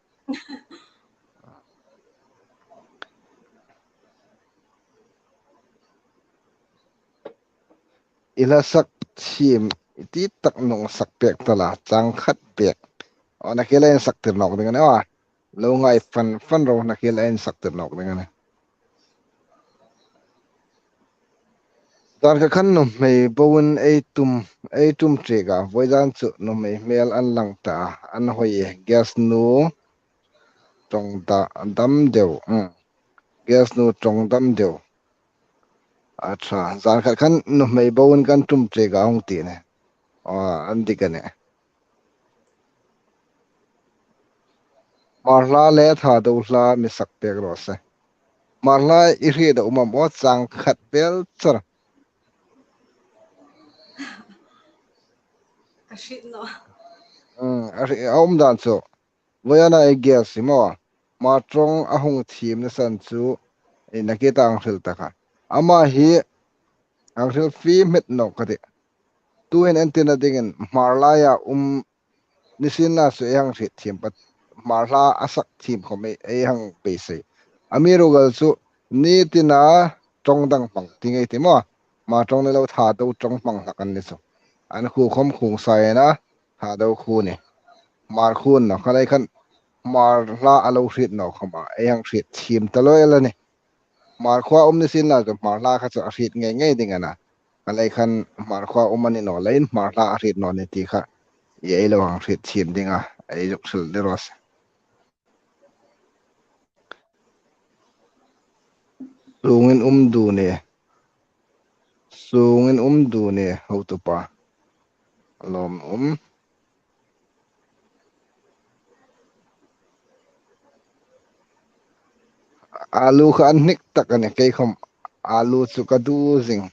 I hla sak thiem, i ti tak nung sak pek ta la, chang khat pek. Aw, nakie le ei sak tir nawk ding a nih aw. Lo ngai fan fan ro, nakie le ei sak tir nawk ding a nih. Zan khat khan nuhmei boin ei tum, ei tum ṭiek a, vawizan chu nuhmei hmel an lang ta, an hawi e, guest nu ṭawng da, dam deu, hmm. Guest nu ṭawng dam deu. A ṭha, zan khat khan nuhmei boin kan tum ṭiek a hung ti a nih. Aw, an dik a nih. Hmar hla le Thado hla mi sak pek raw se. Hmar hla i hriet a um am aw, chang khat vel char. Ka hriet naw. Hmm, a hri-, a um dan chu. Vawizana ei guest hi maw. Hmar ṭawng a hung thiemna san chu, ei nakie ta hang hril ta kha. Ama hi hang hril fie hmet nawk ka ti. Tuhin entirna dingin Hmar laia um nisienla chu ei hang hriet thiem pat, Hmar hla a sak thiem khawm ei, ei hang beisei. Amiruokchu ni tina ṭawng dang hmang ti ngei ti maw. Hmar ṭawng ni lo, Thado ṭawng hmang hlak an ni chu. An khuo khawm Khongsai a na, Thado khuo ni. Hmar khuo ni naw, kha lei khan Hmar hla a lo hriet naw khawma ei hang hriet thiem ta lo el a nih. Hmar khuoa um nisienla chu Hmar hla kha chu a hriet ngei ngei ding a na. Kha lei khan Hmar khuoa um a ni naw leiin Hmar hla a hriet naw ni ti kha ei lo hang hriet thiem ding a, ei zuk hril ni raw se. Sungin um dun e. Sungin um dun e, hotupa. Lawmum. Alu kha an hnik tak a nih, kei khawm alu chu ka du zing.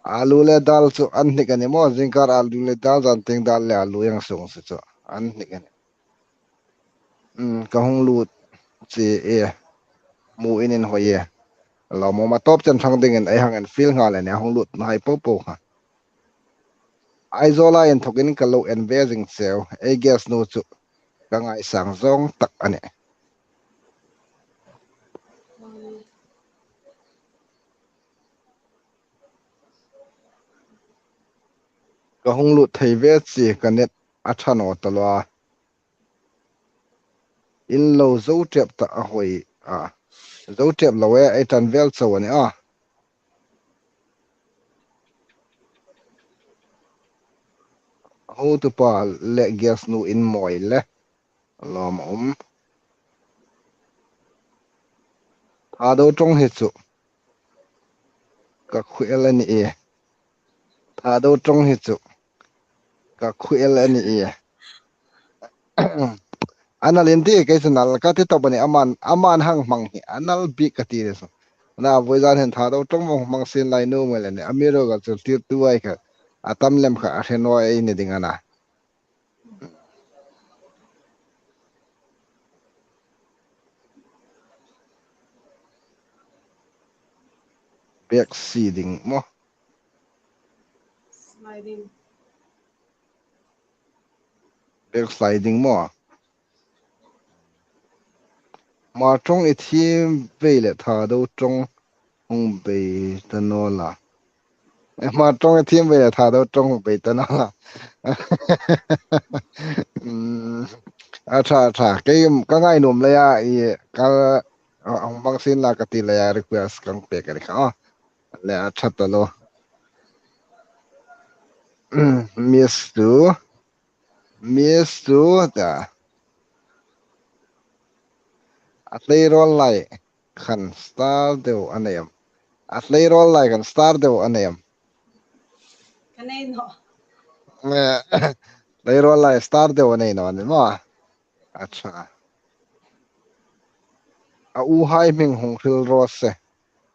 Alu le dal chu an hnik a nih maw, zingkar alu le dal, zantieng dal le alu, ei sung si chu an hnik a nih. Hmm, ka hung lut che e, mu in inhawi e. Lawmum, a tawp chen ṭhang dingin ei hang infiel nghal a nih, a hung lutnahai po po kha. Aizawla inthokin ka lo en ve zing cheu. Ei guest nu chu ka ngaisang zawng tak a nih. Ka hung lut thei ve chi, ka net a ṭha naw ta lo a. In lo zo ṭep ta a hoi a. Zo ṭep lo e, ei ṭan vel chau a nih a. Hotupa le guest nu in mawi le. Lawm a um. Thado ṭawng hi chu ka khu el a nih e. Thado ṭawng hi chu ka khu el a nih e. A nal in ti, kei chu nal ka ti tawp a nih, aman, aman hang hmang hi a nal bik ka ti ni chu. Na, vawizan hin Thado ṭawng hmang sin lai nuom el a nih. Amiruokchu tirtu ai kha a tam lem kha a hre naw ei ni ding a na. Backsliding maw? Sliding. Backsliding maw? Hmar ṭawng i thiem ve le Thado ṭawng hung bei ta naw la. Eh, Hmar ṭawng i thiem ve le Thado ṭawng hung bei ta naw la. Hmm. A ṭha, a ṭha. Kei ka ngai nuom leia i ka, a, hung hmang sin la ka ti leia request kan pek a ni kha. Le a ṭha ta lo. Miss tu. Miss tu ta. A tleirawl lai khan star deu a nei am? A tleirawl lai khan star deu a nei am? Ka nei naw. Eh, tleirawl lai star deu a nei naw ni maw? A ṭha. A u hai hming hung hril raw se.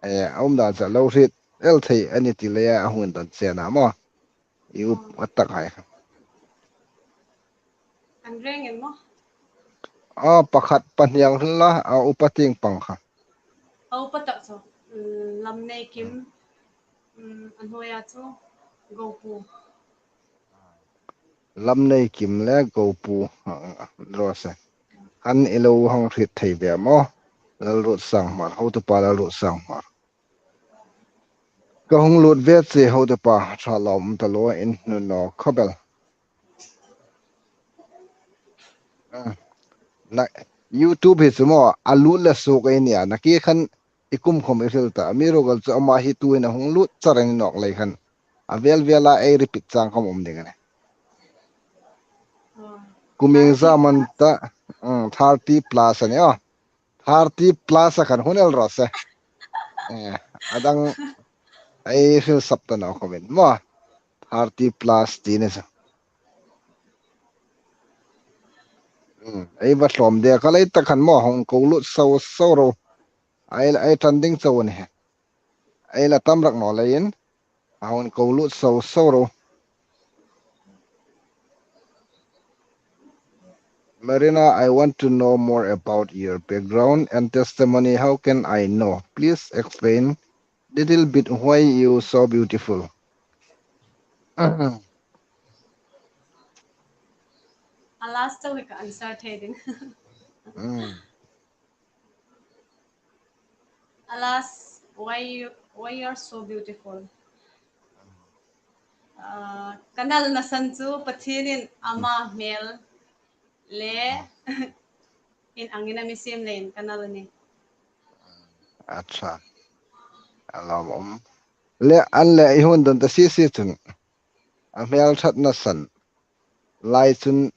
Eh, a um dan chu lo hriet el thei a ni ti leia a hung indawn che a na maw? I upa tak hai kha. An reng em maw? A pakhat pahni ang hril la, a upa tieng pang kha. A upa tak chu, mm, Lamneikim, mm, a hnuoia chu Gopu. Lamneikim le Gopu, a, a, raw se. An i lo hang hriet thei ve maw? Lalruotsang Hmar, hotupa Lalruotsang Hmar. Ka hung lut ve che hotupa, ṭha lawm ta lo in hnu naw khawp el. Ah, na, YouTube hi chu maw, a lut le suok ei nia, nakie khan i kum khawm i hril ta. Amiruokchu ama hi tuhin a hung lut char a ni nawk lei khan. A vel vela ei repeat chang khawm um ding a nih. Kumin zam an ta, mm, thirty plus a nih aw. Thirty plus a khan hun el raw se. Eh, a dang ei hril sap ta naw khawmin maw. Thirty plus ti ni chu. Hmm, ei va tlawm de ka lei ta khan maw, hung ko lut so so ro. Ei, ei ṭan ding chau ni he. Ei la tam rak naw leiin. A hung ko lut so so ro. Marina, I want to know more about your background and testimony. How can I know? Please explain little bit why you so beautiful. A last chau hi ka answer thei ding. Mm. Alas, why you, why you are so beautiful? Ah, ka nalna san chu Pathienin ama hmel le in angin a mi siem leiin ka nal a nih. Acha. A lawmum. Le an le i hung dawn ta si si chun. A hmel ṭhatna san. Lai chun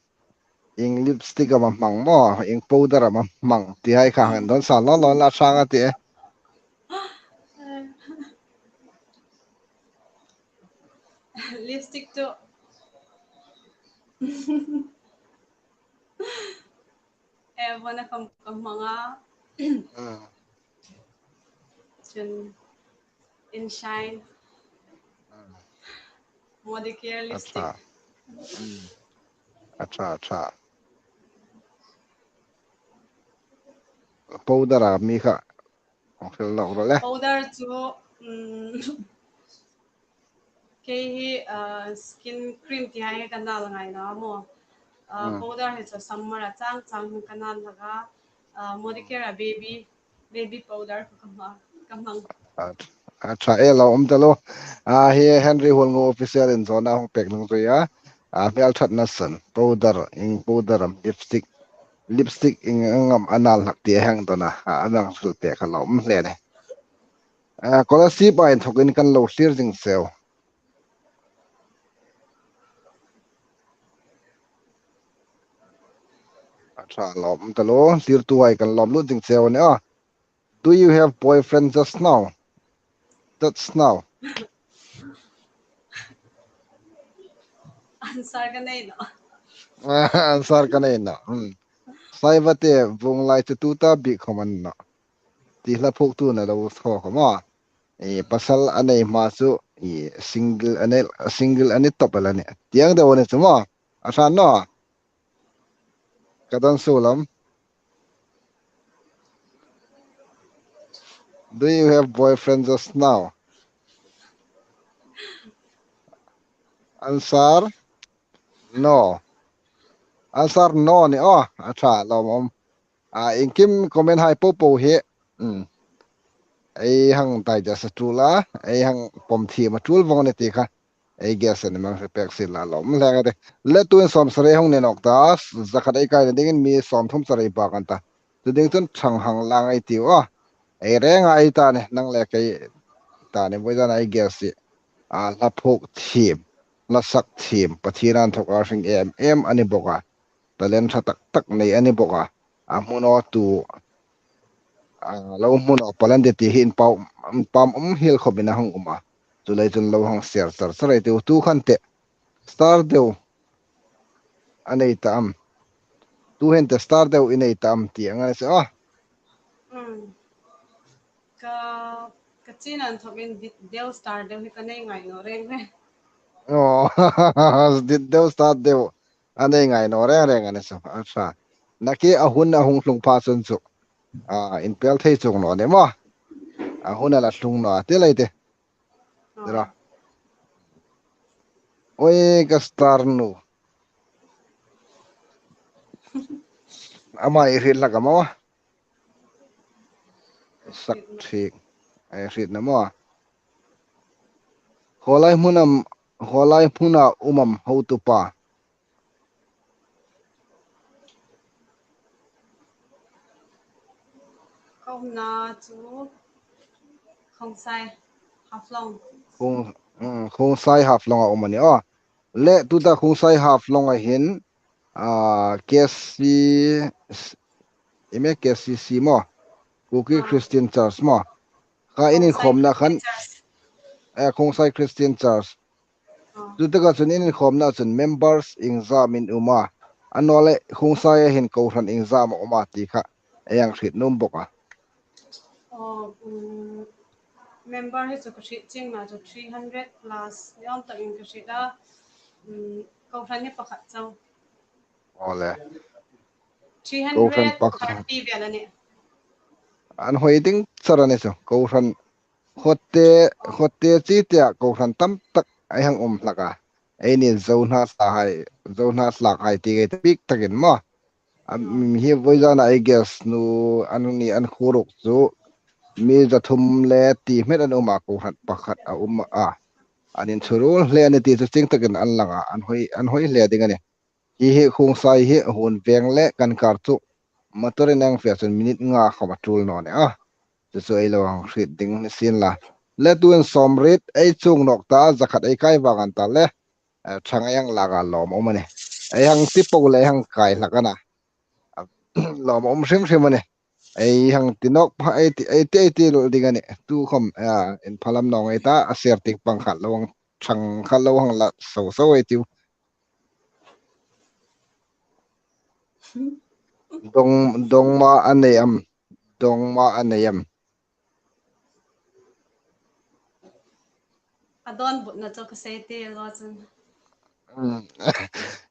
ieng lipstick am a hmang maw, ieng powder am a hmang, ti hai kha hang dawn sa law law la sang a ti e. Lipstick chu. Avon a khawm ka hmang a. Mm. Chun Inshine. Mm. Modicare lipstick. Acha. Mm. Acha, acha. Powder a mi kha. Hong fel lo ro le. Powder chu, mm, Kei hi, ah, skin cream ti hai ka nal ngai naw maw. Ah, Hmm. Powder hi chu summer a chang chang hin ka nal hlak a. Ah, Molicare a baby, baby powder ka hmang, ka hmang. A, a ṭha e, lo um ta lo. A, hi Henry Huolngo official in zawna hung pek nung zui a. A, hmel ṭhatna san. Powder, ieng powder am, lipstick. Lipstick ieng ang am a nal hlak ti a hang dawn a. A, a nang hril pek a lo um hle ni. A, kolasip a inthokin kan lo thlir zing cheu. A ṭha lawm ta lo, thlirtuhai kan lawm lut ding cheu a nih a. Do you have boyfriend just now? Just now. Answer ka nei naw. Answer ka nei naw. Hmm. Saiva te vung lai chu tuta bik khom a ni naw. Ti hla phuoktu na lo thaw khom a. E, pasal a nei hma chu, e, single a nei, single a ni top el a nih. Tieng deu a ni chu maw. A hran naw. Ka dan su lam. Do you have boyfriend just now? Answer? No. Answer no ni aw. A ṭha lawm um. A, iengkim comment hai po po hi. Hmm. Ei hang digest a tul a, ei hang pawm thiem a tul vong ni ti kha. Ei guess a ni mang hre pek si la lawm hle nge te. Le tuin sawmsari hung ni nawk ta, za khat ei kaina dingin mi sawmthum sari bak an ta. Chu ding chun ṭhang hang lang ei tiu a. Ei reng a ei ta ni, nang le kei ta ni, vawi zan ei guess si. A, hla phuok thiem, hla sak thiem, Pathien inthawka hring em em a ni bawk a. Talent ṭha tak tak nei a ni bawk a. A hmu naw tu, a, lo hmu naw pal an ti ti hi inpau, inpam um hiel khawpin a hang um a. Chu lai chun lo hang share char char ei tiu, tu khan te star deu a nei ta am. Tu hin te star deu i nei ta am ti ang a ni se a. Hmm. Ka, ka chin an thokin dit deu star deu hi ka nei ngai naw reng reng. Oh, dit deu star deu. A nei ngai naw reng reng a ni chu. A ṭha. Nakie a hun a hung tlung pha chun chu. A, inpel thei chuong naw ni maw. A hun a la tlung naw ti lai te. Tira. Oi, ka star nu. Ama i hriet hlak a maw. Sak thik. Ei hriet na maw. Khawlai hmun am, khawlai hmuna um am hotupa. Ka umna chu Khongsai Haflong. Khong, mm, Khongsai Haflong a um a ni aw. Le tuta Khongsai Haflong a hin, a, K C, ime K C C maw? Kuki Ah. Christian Church maw? Kha in Khongsai inkhawmna khan, Christian Church. Eh, Khongsai Christian Church. Ah. Chu taka chun in inkhawmna chun members iengzam in um a. A naw le Khongsai a hin kohran iengzam a um a ti kha ei hang hriet nuom bawk a. Oh, um, member hi chu ka hriet chiengna chu three hundred plus ni awm takin ka hriet a. Um, kohran hi pakhat chau. Aw le. Kohran pakhat. Three hundred thirty vel a nih. An hoi ding char a ni chu. Kohran Khawtte, khawtte chi tia kohran tam tak ei hang um hlak a. Eini Zo hna thlakhai, Zo hna thlakhai ti ngei ta bik takin maw. A, Hmm. mi hi vawi zana ei guess nu an ni an khuruk chu mi za thum le ti hmet an um a, kohran pakhat a um a. An inchurul hle a ni ti chu chieng takin an lang a, an hoi, an hoi hle ding a nih. Hi hi Khongsai hi a hun veng le kan kar chu motor in ang fe chun minute nga khawm a tul naw ni a. Chu chu ei lo hang hriet ding ni sien la. Le tuin sawmriet ei chuong nawk ta, za khat ei kai vang an ta le. Eh, ṭhang ei hang lak a lawm um a nih. Ei hang ti po le ei hang kai hlak a na. Lawm um hrim hrim a nih. Ei hang ti nawk pha, ei ti, ei ti, ei ti ding a nih. Tu khawm, eh, inphalam naw ngei ta, a ser tik pang khat lo hang ṭhang khat lo hang la so so ei tiu. Dong, dongma a nei am. Dongma a nei am. A dawn butna chu ka sei ti lo chun. Hmm.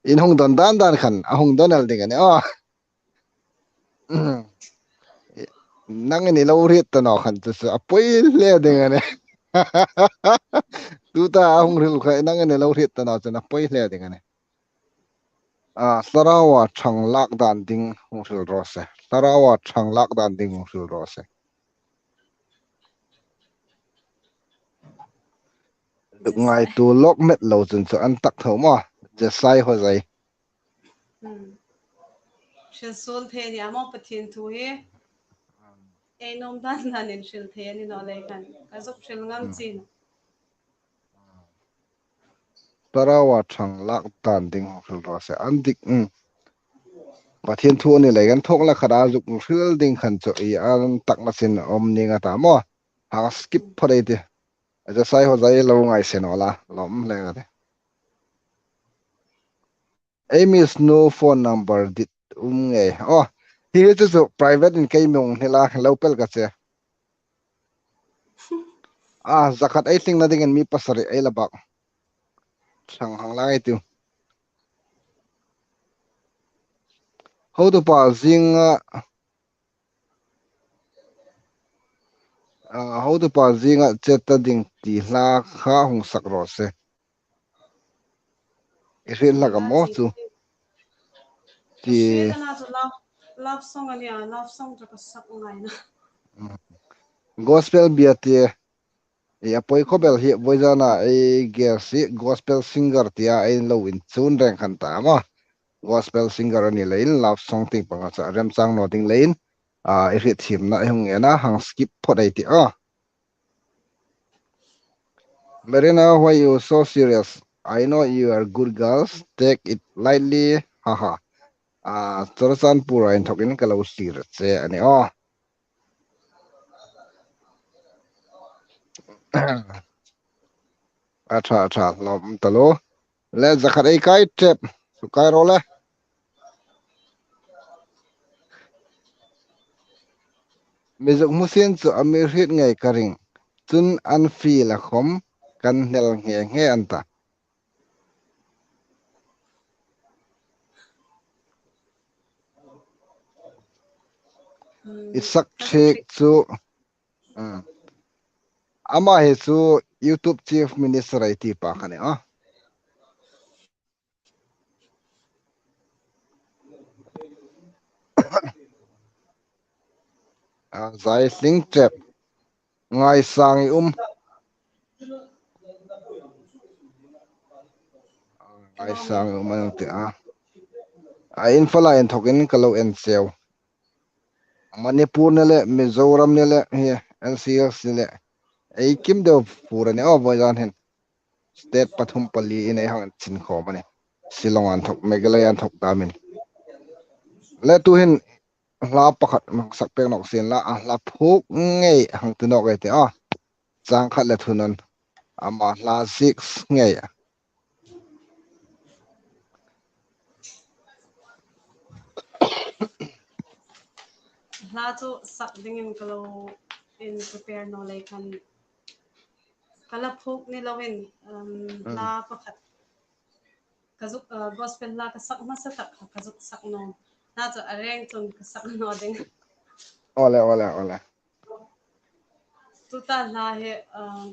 In hung dawn dan dan khan, a hung dawn el ding a nih. Oh. Hmm. Nangin i lo hriet ta naw khan chu chu a poi hle ding a nih. Tuta a hung hril kha, nangin i lo hriet ta naw chun a poi hle ding a nih. A, Thlarau a ṭhang lak dan ding hung hril raw se. Thlarau a ṭhang lak dan ding hung hril raw se. Ngaituo lawk met lo chun chu an tak tho maw. Jesai Hozai. Hmm. Hril suol thei a ni a maw Pathien thu hi. Ei nuom dan danin hril thei a ni naw lei khan. Ka zuk hril ngam Hmm. chin. Thlarau a ṭhang lak dan ding hung hril raw se. An dik, um. Pathien thu a ni lei khan thawk la khat a zuk hril ding khan chu i an tak na chin um ning a ta maw. Hang skip phawt ei tih. Jesai Hozai lo ngai se naw la. Lawm hle ka tih. Ei Miss nu phone number dit um ngei. Oh, hi hi chu chu private in kei mi hung hril a lo pel ka che. A, zakhat ei tlingna dingin mi pasari ei la bak. Thlang hang lai tu. Hotupa zinga, a, hotupa zinga che ta ding ti hla kha hung sak raw se. I hriet hlak am aw chu. Ti. Ka hriet a na chu love, love song a nia, love song chu ka sak ngai na. Mm. Gospel bia ti. I a poi khawp el hi, voizana ei gel si gospel singer tia ei lo inchun reng khan ta maw. Gospel singer a ni leiin love song tieng panga chu a remchang naw ding leiin, a, i hriethiemna ei hung ngen a, hang skip phawt ei tih a. Marina, why you so serious? I know you are good girls. Take it lightly. Haha. A, Churachandpur a inthokin ka lo thlir che a ni aw. A ṭha, a ṭha, lawm ta lo. Le zakhat ei kai tep. Su kai ro le. Mi zuk hmu sin chu a mi hriet ngei ka ring. Chun an fiel a khom kan hnel nghe nghe an ta. Hmm, I sak kan thik hriet chu. Hmm. Ama hi chu YouTube Chief Minister ei ti pa kha ni a. A, Zaitling Tep. Ngaisang i um. Ngaisang i um an ti a. A, Imphal a inthokin ka lo en cheu. Manipur ni le, Mizoram ni le, hi, N C Hills ni le. Ei kim deu fur a ni aw, voizan hin. State pathum pali in ei hang chin khawm a ni. Shillong a inthok, Meghalaya a inthok damin. Le tuhin hla pakhat hang sak pek nawk sien la, a hla phuk ngei hang ti nawk ei tih a. Chang khat le thum an. Ama hla six ngei. Hla chu sak dingin ka lo in prepare naw lei khan ka la phuk ni loin, um, Hmm. hla pakhat ka zuk, uh, gospel hla ka sak hmasa tak kha ka zuk sak naw. Hla chu a reng chun ka sak naw ding. Ole, ole, ole. Tuta hla hi, uh,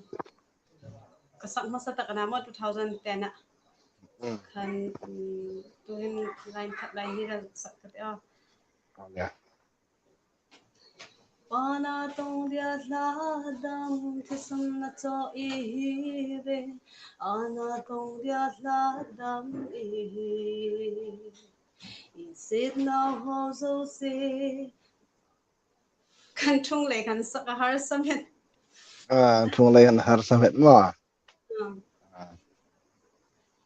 ka sak hmasa tak a na maw two thousand ten a. Hmm. Khan, um, tuhin line khat line hni ka sak ka ti a. Ole. Pana tong dia hla dam thi sum na cho i hi ve. Ana tong dia hla dam i hi. I set na ho zo se. Kan thung lei kan sak a harsa met. A, thung lei kan harsa met maw. Hmm. A.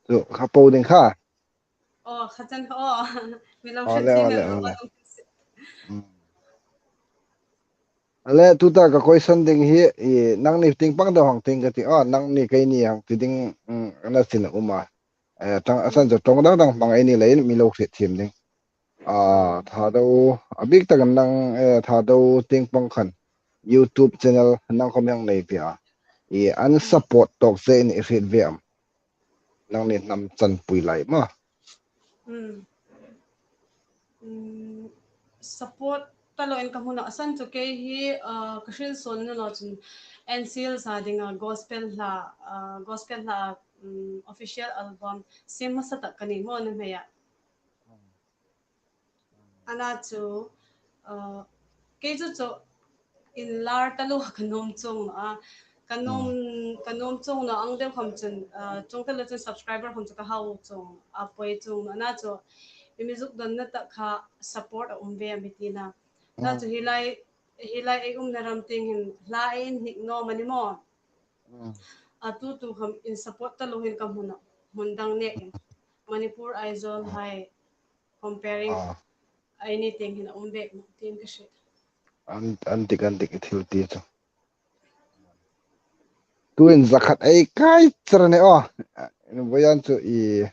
Chu kha po ding kha. Oh, kha chan, oh. Mi lo hre ti mel lo. Hmm. Ale, tuta ka question ding hi, i, nangni tieng pang deu hang ti ka ti, oh, nangni keini hang ti ding, mm, na chin a um a. Eh, tang, a san chu tawng dang dang hmang ei ni leiin mi lo hriet thiem ding. A, Thadou, a bik takin nang, eh, Thadou tieng pang khan YouTube channel nang khawm hang nei pei a. I an support tawk che in i hriet ve am. Nangni hnam chanpui lai maw. Hmm. Hmm, support ta lo in ka hmu nawh. A san chu kei hi, ah, ka hril suol naw naw chun N C Hills a dinga gospel hla, ah, gospel hla, um, official album siem hmasa tak ka ni maw nuhmei a. Ana chu, uh, kei chu chu inlar taluo ka nuom chuong naw a. Ka nuom, ka nuom chuong naw ang deu khom chun, uh, chuong taluo chun subscriber khom chu ka hau chuong a, poi chuong naw. Ana chu i mi zuk donna tak kha support a um ve a mi tina. Ana chu hi lai, hi lai ei umna ram tieng hin hla ei inhnik naw a ni maw. A tu tu khom in support taluo hin ka hmu naw, hmun dang nekin. Manipur Aizawl hai comparing a ni tieng hin a um ve tiin ka hriet. An, an dik, an dik i thil ti chu. Tuin zakhat ei kai char a ni aw. Voidan chu i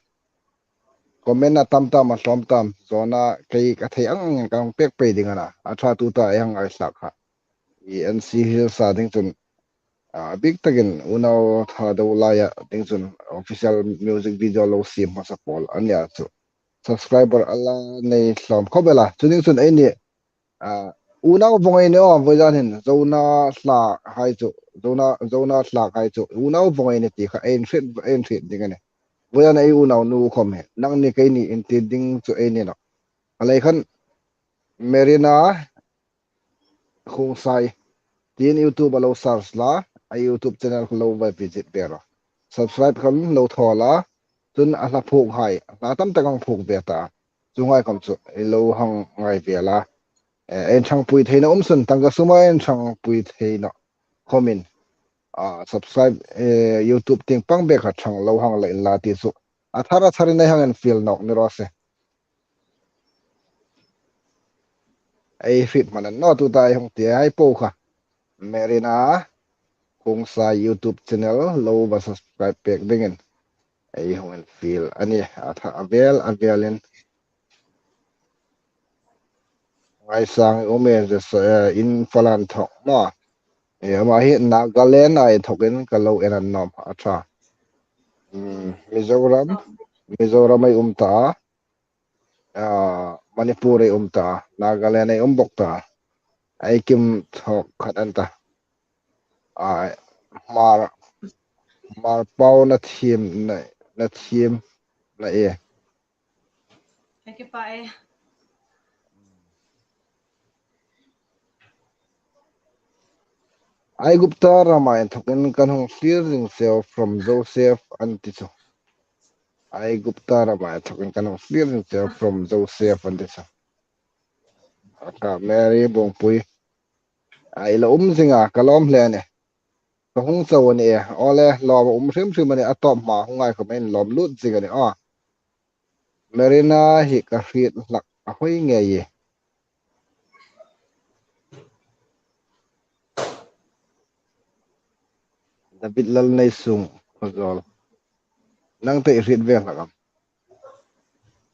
comment a tam tam a hlawm tam. Zawna kei ka thei ang ang kan pek pei ding a na. A ṭha tuta ei hang ngaithlak kha. I N C Hills a ding chun, a bik takin unau Thadou laia ding chun official music video lo siem hmasa pawl a nia chu. Subscriber a la nei hlawm khop el a. Chu ding chun ei ni, a, unau vawng ei ni aw, voidan hin Zona hla hai chu, Zona, Zona hla hai chu unau vawng ei ni ti kha ei inhriet, ei inhriet ding a nih. Voidan ei unau nu khom hi nangni keini inti ding chu ei ni nawh. A lei khan Marina Khuongsai tiin YouTube a lo search la, a YouTube channel lo va visit ve rawh. Subscribe khom lo thaw la, chun a hla phuok hai, hla tam tak hang phuok ve ta. Chu ngai khom chu ei lo hang ngai ve la. Eh, ei ṭhangpui theina um sun, tangka suma ei ṭhangpui theina khomin, ah, subscribe, eh, YouTube tieng pang bek kha ṭhang lo hang la inla ti chu a thar a tharin ei hang infiel nawk ni raw se. Ei hriet hman a ni naw tuta ei hung ti hai po kha. Marina Khuongsai YouTube channel lo va subscribe pek dingin ei hung infiel a nih, a thar a vel, a velin. Ngaisang um e, ze sa, eh, in falan thok ma. Eh, ama hi Nagaland a inthokin ka lo en a nuom a ṭha. Hmm, Mizoram, Mizoram ei um ta. Ah, Manipur ei um ta. Nagaland ei um bok ta. Ei kim thok khat an ta. Ah, Hmar, Hmar pau na thiem na, na thiem na e. Hei ki pa e. Aigupta rama inthokin kan hung thlir zing cheu from Joseph an ti chu. Aigupta rama inthokin kan hung thlir zing cheu from Joseph an ti chu. A ka Mary Bawngpui. Ei la um zing a, ka lawm hle a nih. Ka hung chau a nih e. Awle, lawm a um hrim hrim a nih, a tawp hma hung ngai khom ei lawm lut zing a nih aw. Marina hi ka hriet hlak a hoi ngei e. David Lalneisung Khawzawl. Nang te i hriet ve hlak am?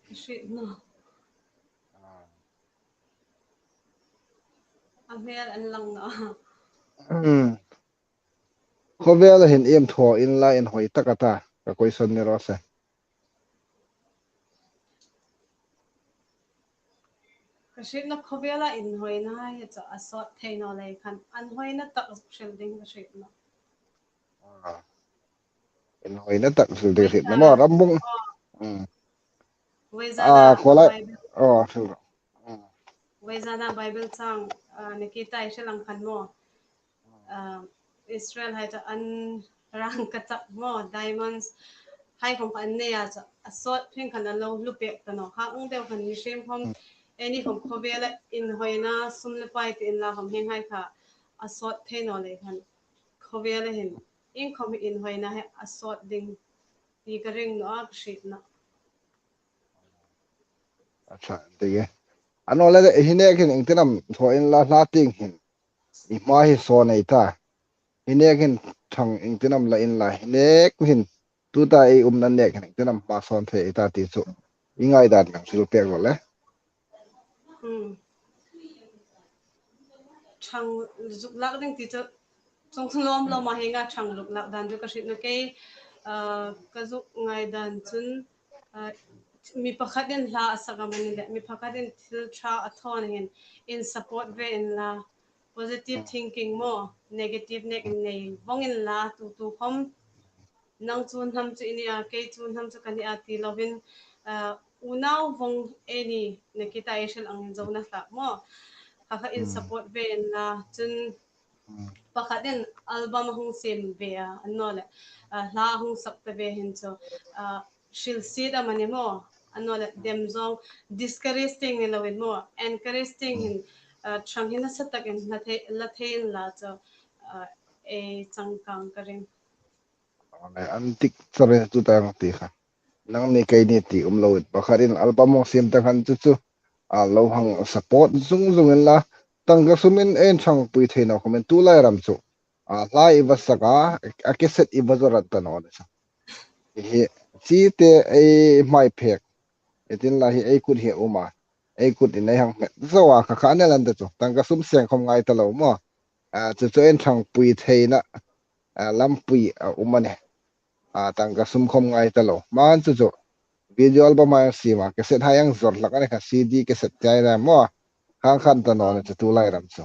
Hriet naw. A hmel an lang naw. Hmm. Khawvela hin iem thaw inla inhawi tak a ta, ka question ni raw se. Ka hrietna khawvela inhawina hi chu a sawt thei naw lei khan, inhawina tak hril ding ka hriet naw. Ah. Inhawina tak hril ding hriet naw maw, Rambung. Hmm. Voizana, ah, khawlai. Bible. Oh, hril. Hmm. Voizana Bible chang, ah, Nikita i hril ang khan maw. Ah, Israel hai chu an rang ka chak maw, diamonds hai khom an nei a chu, a sawt phing khan a lo hlu pek ta naw. Kha ang deu khan mihriem khom, hmm, ei ni khom khawvela inhawina sum le pai ti inla khom hieng hai kha a sawt thei naw lei khan khawvela hin ieng khom inhawina hi a sawt ding ti ka ring naw a, ka hriet naw. A ṭha, ti e. A naw le, hi nek hin iengtin am thaw inla hla tieng hin i hma hi sawn ei ta. Hi nek hin ṭhang iengtin am la inla, hi nek hin tuta ei umna nek hin iengtin am hma sawn thei ei ta ti chu i ngaidan nang hril pek rawh le. Hmm. Ṭhang zuk lak ding ti chu, chuong chu lawm lawm a hienga ṭhang zuk lak dan chu ka hriet naw kei, ah, ka zuk ngaidan chun, ah, mi pakhatin hla a sak amani le mi pakhatin thil ṭha a thawn hin in support ve inla, positive thinking maw, negative nek in nei vong inla, tu tu khom nang chu hnam chu i ni a, kei chu hnam chu ka ni a ti lovin, ah, unau vong ei ni na kita ei hril ang zo na hlak maw. Kha kha in support ve inla, chun pakhatin album a hung siem ve a, annawleh, ah, hla a hung sak ta ve hin chu, ah, hrilsiet amani maw, annawleh dem zawng, discourage ding ni loin maw, encourage ding hin, ah, ṭhang hin nasa takin la thei, la thei inla chu, ah, ei changkang ka ring. An dik chawrin chu tang ti kha. Nangni keini ti um loin pakhatin album hung siem ta khan chu chu, a lo hang support zung zung inla, tangka sumin ei ṭhangpui thei naw khomin tulai ram chu, a, hla i va sak a, a cassette i va zawr ta naw ni chu. Hi, chite ei hmai phek, ei tin la hi ei kut hi a um a, ei kut in ei hang hmet zo a, kha kha a ni el an ta chu, tangka sum seng khom ngai ta lo maw. A, chu chu ei ṭhangpui theina, a, lampui a um a nih. A, tangka sum khom ngai ta lo. Hman chu chu video album hai siem a, cassette hai hang zawr hlak a ni kha, C D cassette ti hai maw. Khang khan ta naw ni chu tulai ram chu.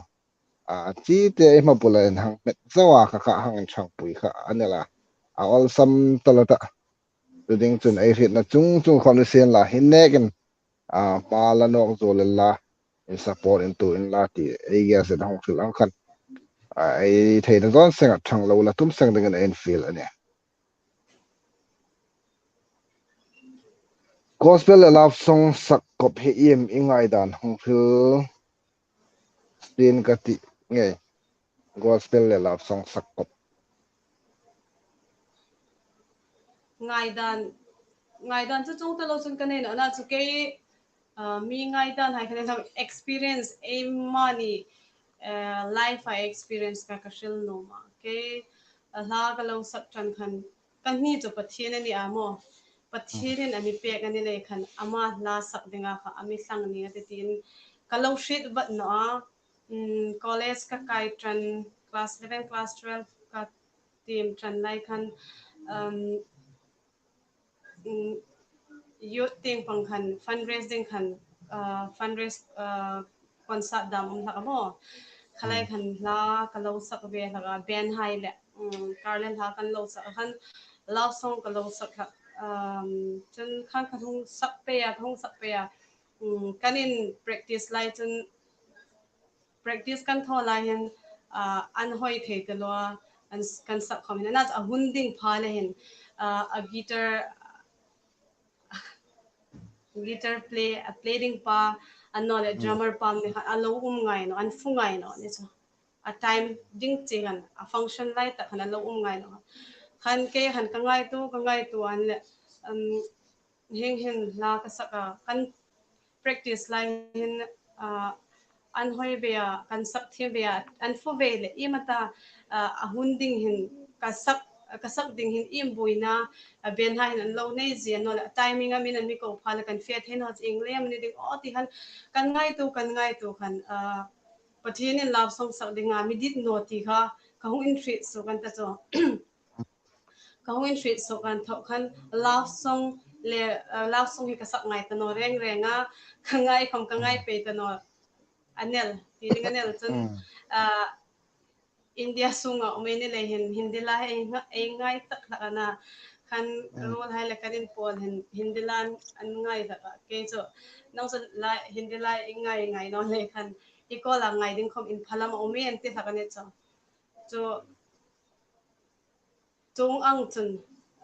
A, chite ei hma bula in hang hmet zo a, kha kha hang ṭhangpui kha a ni el a. A awlsam ta lo ta. Chu ding chun ei hrietna chung chung khom ni sien la, hin nekin, a, hma la nawk zuol inla, in support in tu inla ti ei guest in hung hril ang khan, a, ei theina dawn senga ṭhang lo la tum seng dingin ei fiel a nih. Gospel le love song sak kop hi iem i ngaidan hung hril sin ka ti ngei. Gospel le love song sak kop. Ngaidan, ngaidan chu chuong ta lo chun ka nei naw, ana chu kei, ah, mi ngaidan hai kha nei naw, experience, ei mani, eh, life a experience ka, ka hril nuom a. Kei, ah, hla ka lo sak ṭan khan, ka hni chu Pathien a ni a maw. Pathienin a mi pek a ni lei khan, ama hla sak dinga kha, a mi thlang ning a tih tiin ka lo hriet vat naw a. Mm, college ka kai ṭan, class eleven, class twelve ka tiem ṭan lai khan, um, mm, youth tieng pang khan fundraising khan, ah, fundraise, ah, concert dam um hlak a maw. Kha lai khan hla ka lo sak ve hlak a, band hai le, mm, kar le hla kan lo sak a khan love song ka lo sak hlak. Um, chun khan ka hung sak pei a, ka hung sak pei a. Mm, kan in practice lai chun practice kan thaw lai hin, ah, an hoi thei ta lo a, an s-, kan sak khom hin. Ana chu a hun ding pha le hin, ah, a guitar, guitar play, a play ding pa, annawleh drummer pa ni khan a lo um ngai naw, an fu ngai naw ni chu. A time ding che khan, a function lai tak khan a lo um ngai naw. Khan kei khan ka ngaituo, ka ngaituo an le, um, hieng hin hla ka sak a, kan practice lai hin, ah, an hoi ve a, kan sak thiem ve a, an fu ve le, iem a ta, ah, a hun ding hin ka sak, ka sak ding hin iem buoina, ah, band hai hin an lo nei zie naw le, timing a min an mi ko pha le kan fe thei naw chu, ieng lem ni ding aw ti khan kan ngaituo, kan ngaituo khan, ah, Pathienin love song sak dinga mi dit naw ti kha ka hung inhriet suok an ta chu. Ka hung inhriet suok an thaw khan love song le, uh, love song hi ka sak ngai ta naw reng reng a, ka ngai khom ka ngai pei ta naw a ni el, ti ding a ni el chun, uh, India sunga um ei ni lei hin Hindi la hi ei nga-, ei ngai tak hlak a na, khan ruol hai le kan inpawl hin Hindi la an ngai hlak a, kei chu nang chu la Hindi la ei ngai ngai naw lei khan i ko la ngai ding khom inphalam a um ei an ti hlak a ni chu. Chu chuong ang chun,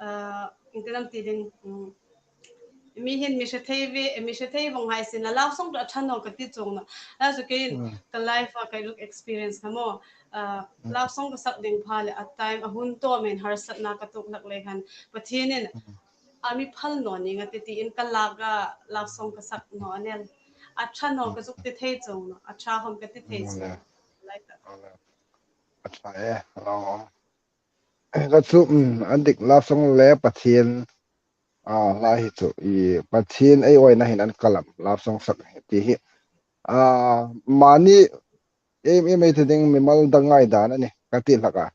ah, ieng tin am ti ding, mm, mi hin mi hre thei ve, mi hre thei vong hai sien la, love song chu a ṭha naw ka ti chuong naw. A chu keiin ka life a ka zuk experience kha maw. Ah, love song ka sak ding pha le a time a hun tawmin harsatna ka tuok hlak lei khan Pathienin a mi phal naw ning a tih tiin ka lak a love song ka sak naw a ni el. A ṭha naw ka zuk ti thei chuong naw, a ṭha khom ka ti thei chuong naw. Lai tak. A ṭha e, a lo. Ka chu, um, an dik love song le Pathien, ah, hla hi chu, i Pathien ei awina hin an kalam, love song sak hi ti hi. Ah, mani ei, ei mei ti ding mimal dang ngaidan a nih, ka ti hlak a.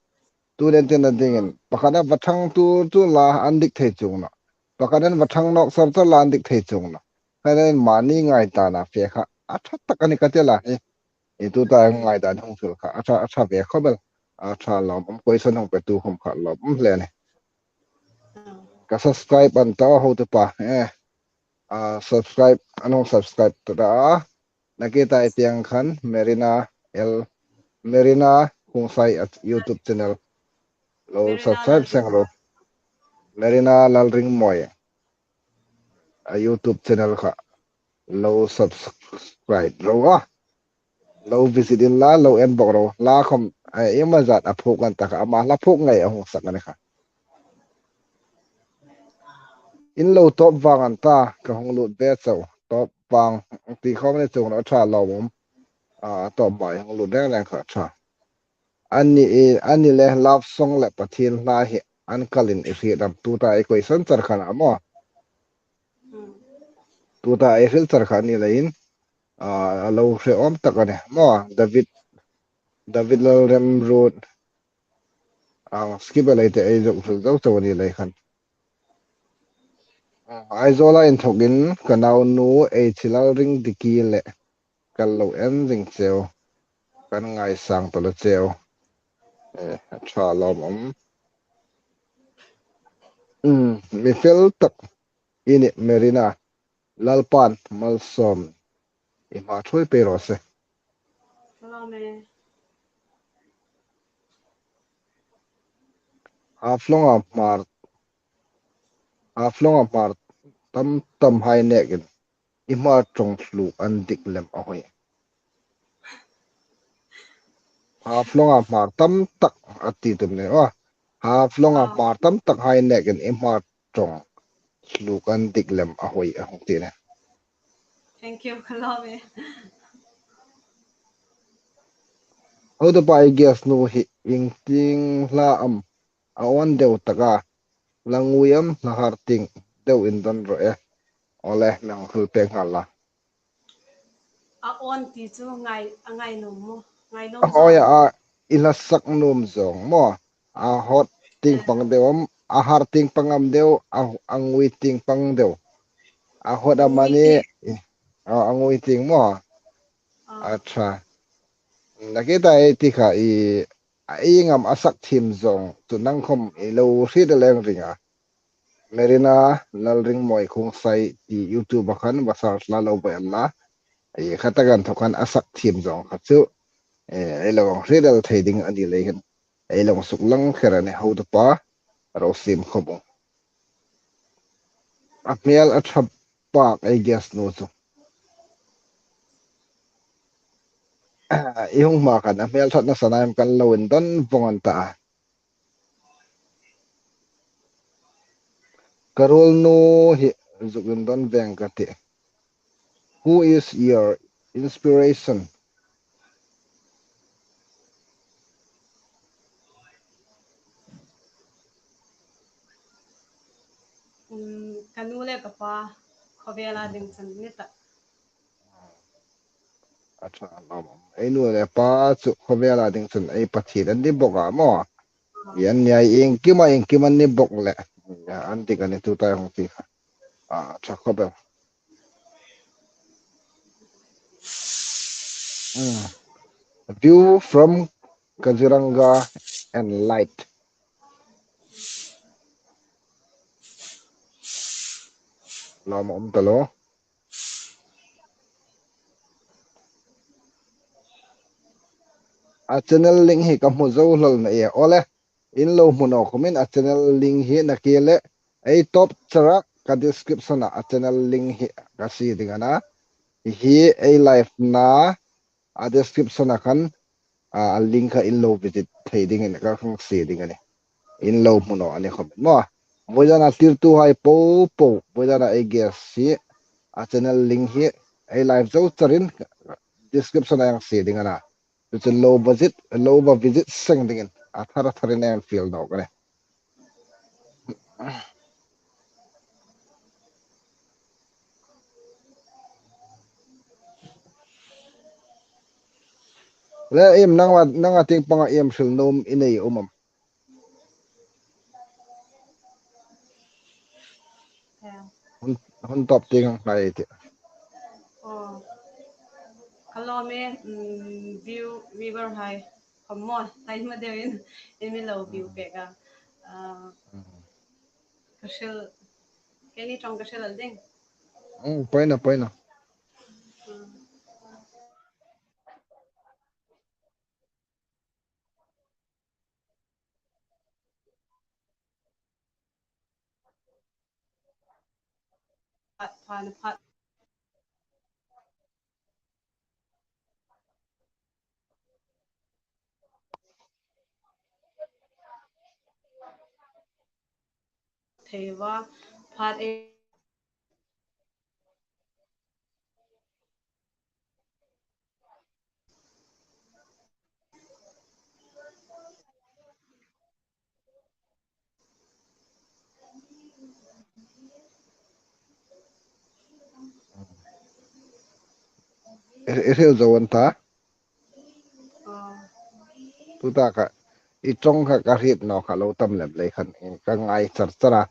Tu nen tin a dingin, pakhat a va ṭhang tu, tu la an dik thei chuong naw. Pakhat an va thang nawk sar sar la an dik thei chuong naw. Kha nen mani ngaidan a fe kha a ṭha tak a ni ka ti la hi. I tuta ngaidan hung hril kha a ṭha, a ṭha ve khawp el. A ṭha lawmum, question hung petu khom kha lawmum hle a nih. Ka subscribe an ta hotupa. Eh. A subscribe, an hung subscribe ta ta. Nakie ta ei tieng khan Merina L, Merina Khuongsai a YouTube channel lo subscribe seng ro. Merina Lalringmawi a YouTube channel kha lo subscribe ro a. Lo visit inla, lo en bawk ro. La khom, eh, iem a zat a phuok an ta kha, ama hla phuok ngei a hung sak a ni kha. In lo tawp vang an ta, ka hung lut ve chau. Tawp vang, ti khom ni chuong naw a ṭha lawmum. A, tawp mai hung lut reng reng kha a ṭha. Ani, ani le love song le Pathien hla hi an kalin i hriet am, tuta ei question char khan a maw. Tuta ei hril char kha a ni leiin, a, a lo hre awm tak a nih. Maw, David, David Lalremruot, ang skip a lei te ei zuk hril zo chau a ni lei khan. A, Aizawla inthokin ka naunu H Lalringdiki le kal lo en zing cheu. Kan ngaisang ta lo cheu. Eh, a ṭha lawmum. Mm, mi fel tak i nih Merina. Lalpan malsawm i hma ṭhuoi pei raw se. Lawm e. Haflonga Hmar, Haflonga Hmar tam tam hai nekin i hma ṭawng hluk an dik lem a hoi. Haflonga Hmar tam tak a ti tum ni aw. Haflonga Hmar tam tak hai nekin i hma ṭawng hluk an dik lem a hoi a hung ti nih. Thank you, ka lawm e. Hotupa ei guest nu hi ieng tieng hla am a awn deu tak a, hla ngui am hla har tieng deu indon rawh e. Awle, mi hang hril pek nghal la. A awn ti chu ngai, a ngai nuom maw? Ngai nuom zawng. Hoi a, i hla sak nuom zawng maw? A hot tieng pang deu am, a har tieng pang am deu, a, a ngui tieng pang deu. A hot am a ni, a, a ngui tieng maw? A ṭha. Nakie ta ei ti kha i, a ieng am a sak thiem zawng chu nang khom i lo hriet a leng ring a. Merina Lalringmawi Khuongsai ti YouTube-a khan va search la lo va en la. Ei kha tak an thawk khan a sak thiem zawng kha chu, eh, ei lo hriet el thei ding a ni lei khan. Ei lo suklang kher a nih hotupa ro siem khawm u. A hmel a ṭha bak ei guest nu chu. I hung hma khan a hmel ṭhatna sanai am kan lo indon vawng an ta a. Ka ruolnu hi zuk indon veng ka tih. Who is your inspiration? Um, ka nu le ka pa, khawvela ding chun ni ta. A ṭha lawm. Ei nu le pa chu khawvela ding chun ei Pathien an ni bawk a maw. I an nia iengkima iengkim an ni bawk le. An dik a ni tuta hung ti kha. A ṭha khawp el. Mm. View from Kaziranga and light. Lawm a um ta lo. A channel link hi ka hmu zo hlak naw e. Awle, in lo hmu naw khawmin a channel link hi nakie le ei tawp chara ka description-a a channel link hi ka sie ding a na. Hi ei live-na a description-a khan, a, a link kha in lo visit thei dingin ka hang sie ding a nih. In lo hmu naw a ni khawm maw. Vawizana thlirtuhai popo, vawizana ei guest hi a channel link hi ei live zo charin description-a hang sie ding a na. Chu chu lo visit, lo va visit seng dingin a thar a tharin hang fiel nawk a nih. Le, iem nang la, nang a tieng panga iem hril nuom i nei um am? Hun, hun tawp tieng ang hnai ei tih. Oh. Hello, mi, mm, view, viewer hai. Khawm maw, time-a deuin, in mi lo view pek a. Ah, mm. Ka hril, keini ṭawng ka hril el ding. Mm, poi naw, poi naw. Mm. Phat, phat, phat. Thei va, phat e. I, i hril zo an ta? Ah. Tuta ka, i ṭawng kha ka hriet naw kha lo tam lem lei khan, i ka ngai char char a.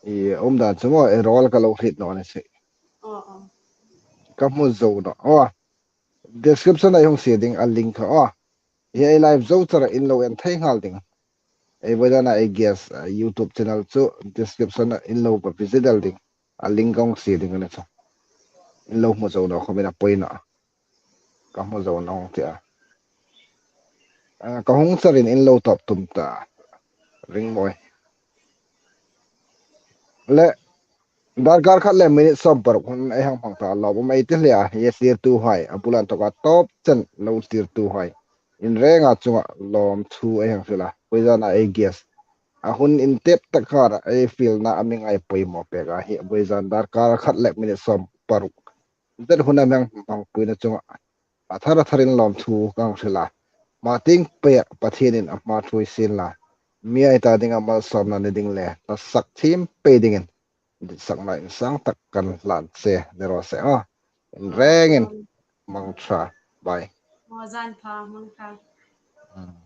I umdan chu maw, i rawl ka lo hriet naw ni si. Ah, ah. Ka hmu zo naw. Oh. Description-a i hung sie ding a link kha aw. Hi ei live zo chara in lo en thei nghal ding. Ei vawizana ei guest, uh, YouTube channel chu description-a in lo va visit el ding. A link ka hung sie ding a ni chu. In lo hmu zo naw khawmin a poi naw. Ka hmu zo naw ti a. Uh, ka hung charin in lo tawp tum ta. Ring mawi. Le, darkar khat le minute sawm paruk hun ei hang hmang ta lawm um ei ti hle a, hi thlirtuhai, a bul inthawka tawp chen lo thlirtuhai. In renga chunga lawmthu ei hang hril a, vawizana ei guest. A hun intep tak kara ei fielna a mi ngai poimaw pek a, hi vawizan darkar khat le minute sawm paruk. Zet huna mi hang hmangpuina chunga a thar a tharin lawmthu ka hang hril a. Hma tieng pei Pathienin a hma ṭhuoi sien la. Mi ei ta dinga malsawmna ni ding le, hla sak thiem pei dingin ditsakna insang tak kan hlan che ni raw se a. In rengin mang ṭha. Bye. Aw, zan pha, mang ṭha. Hmm.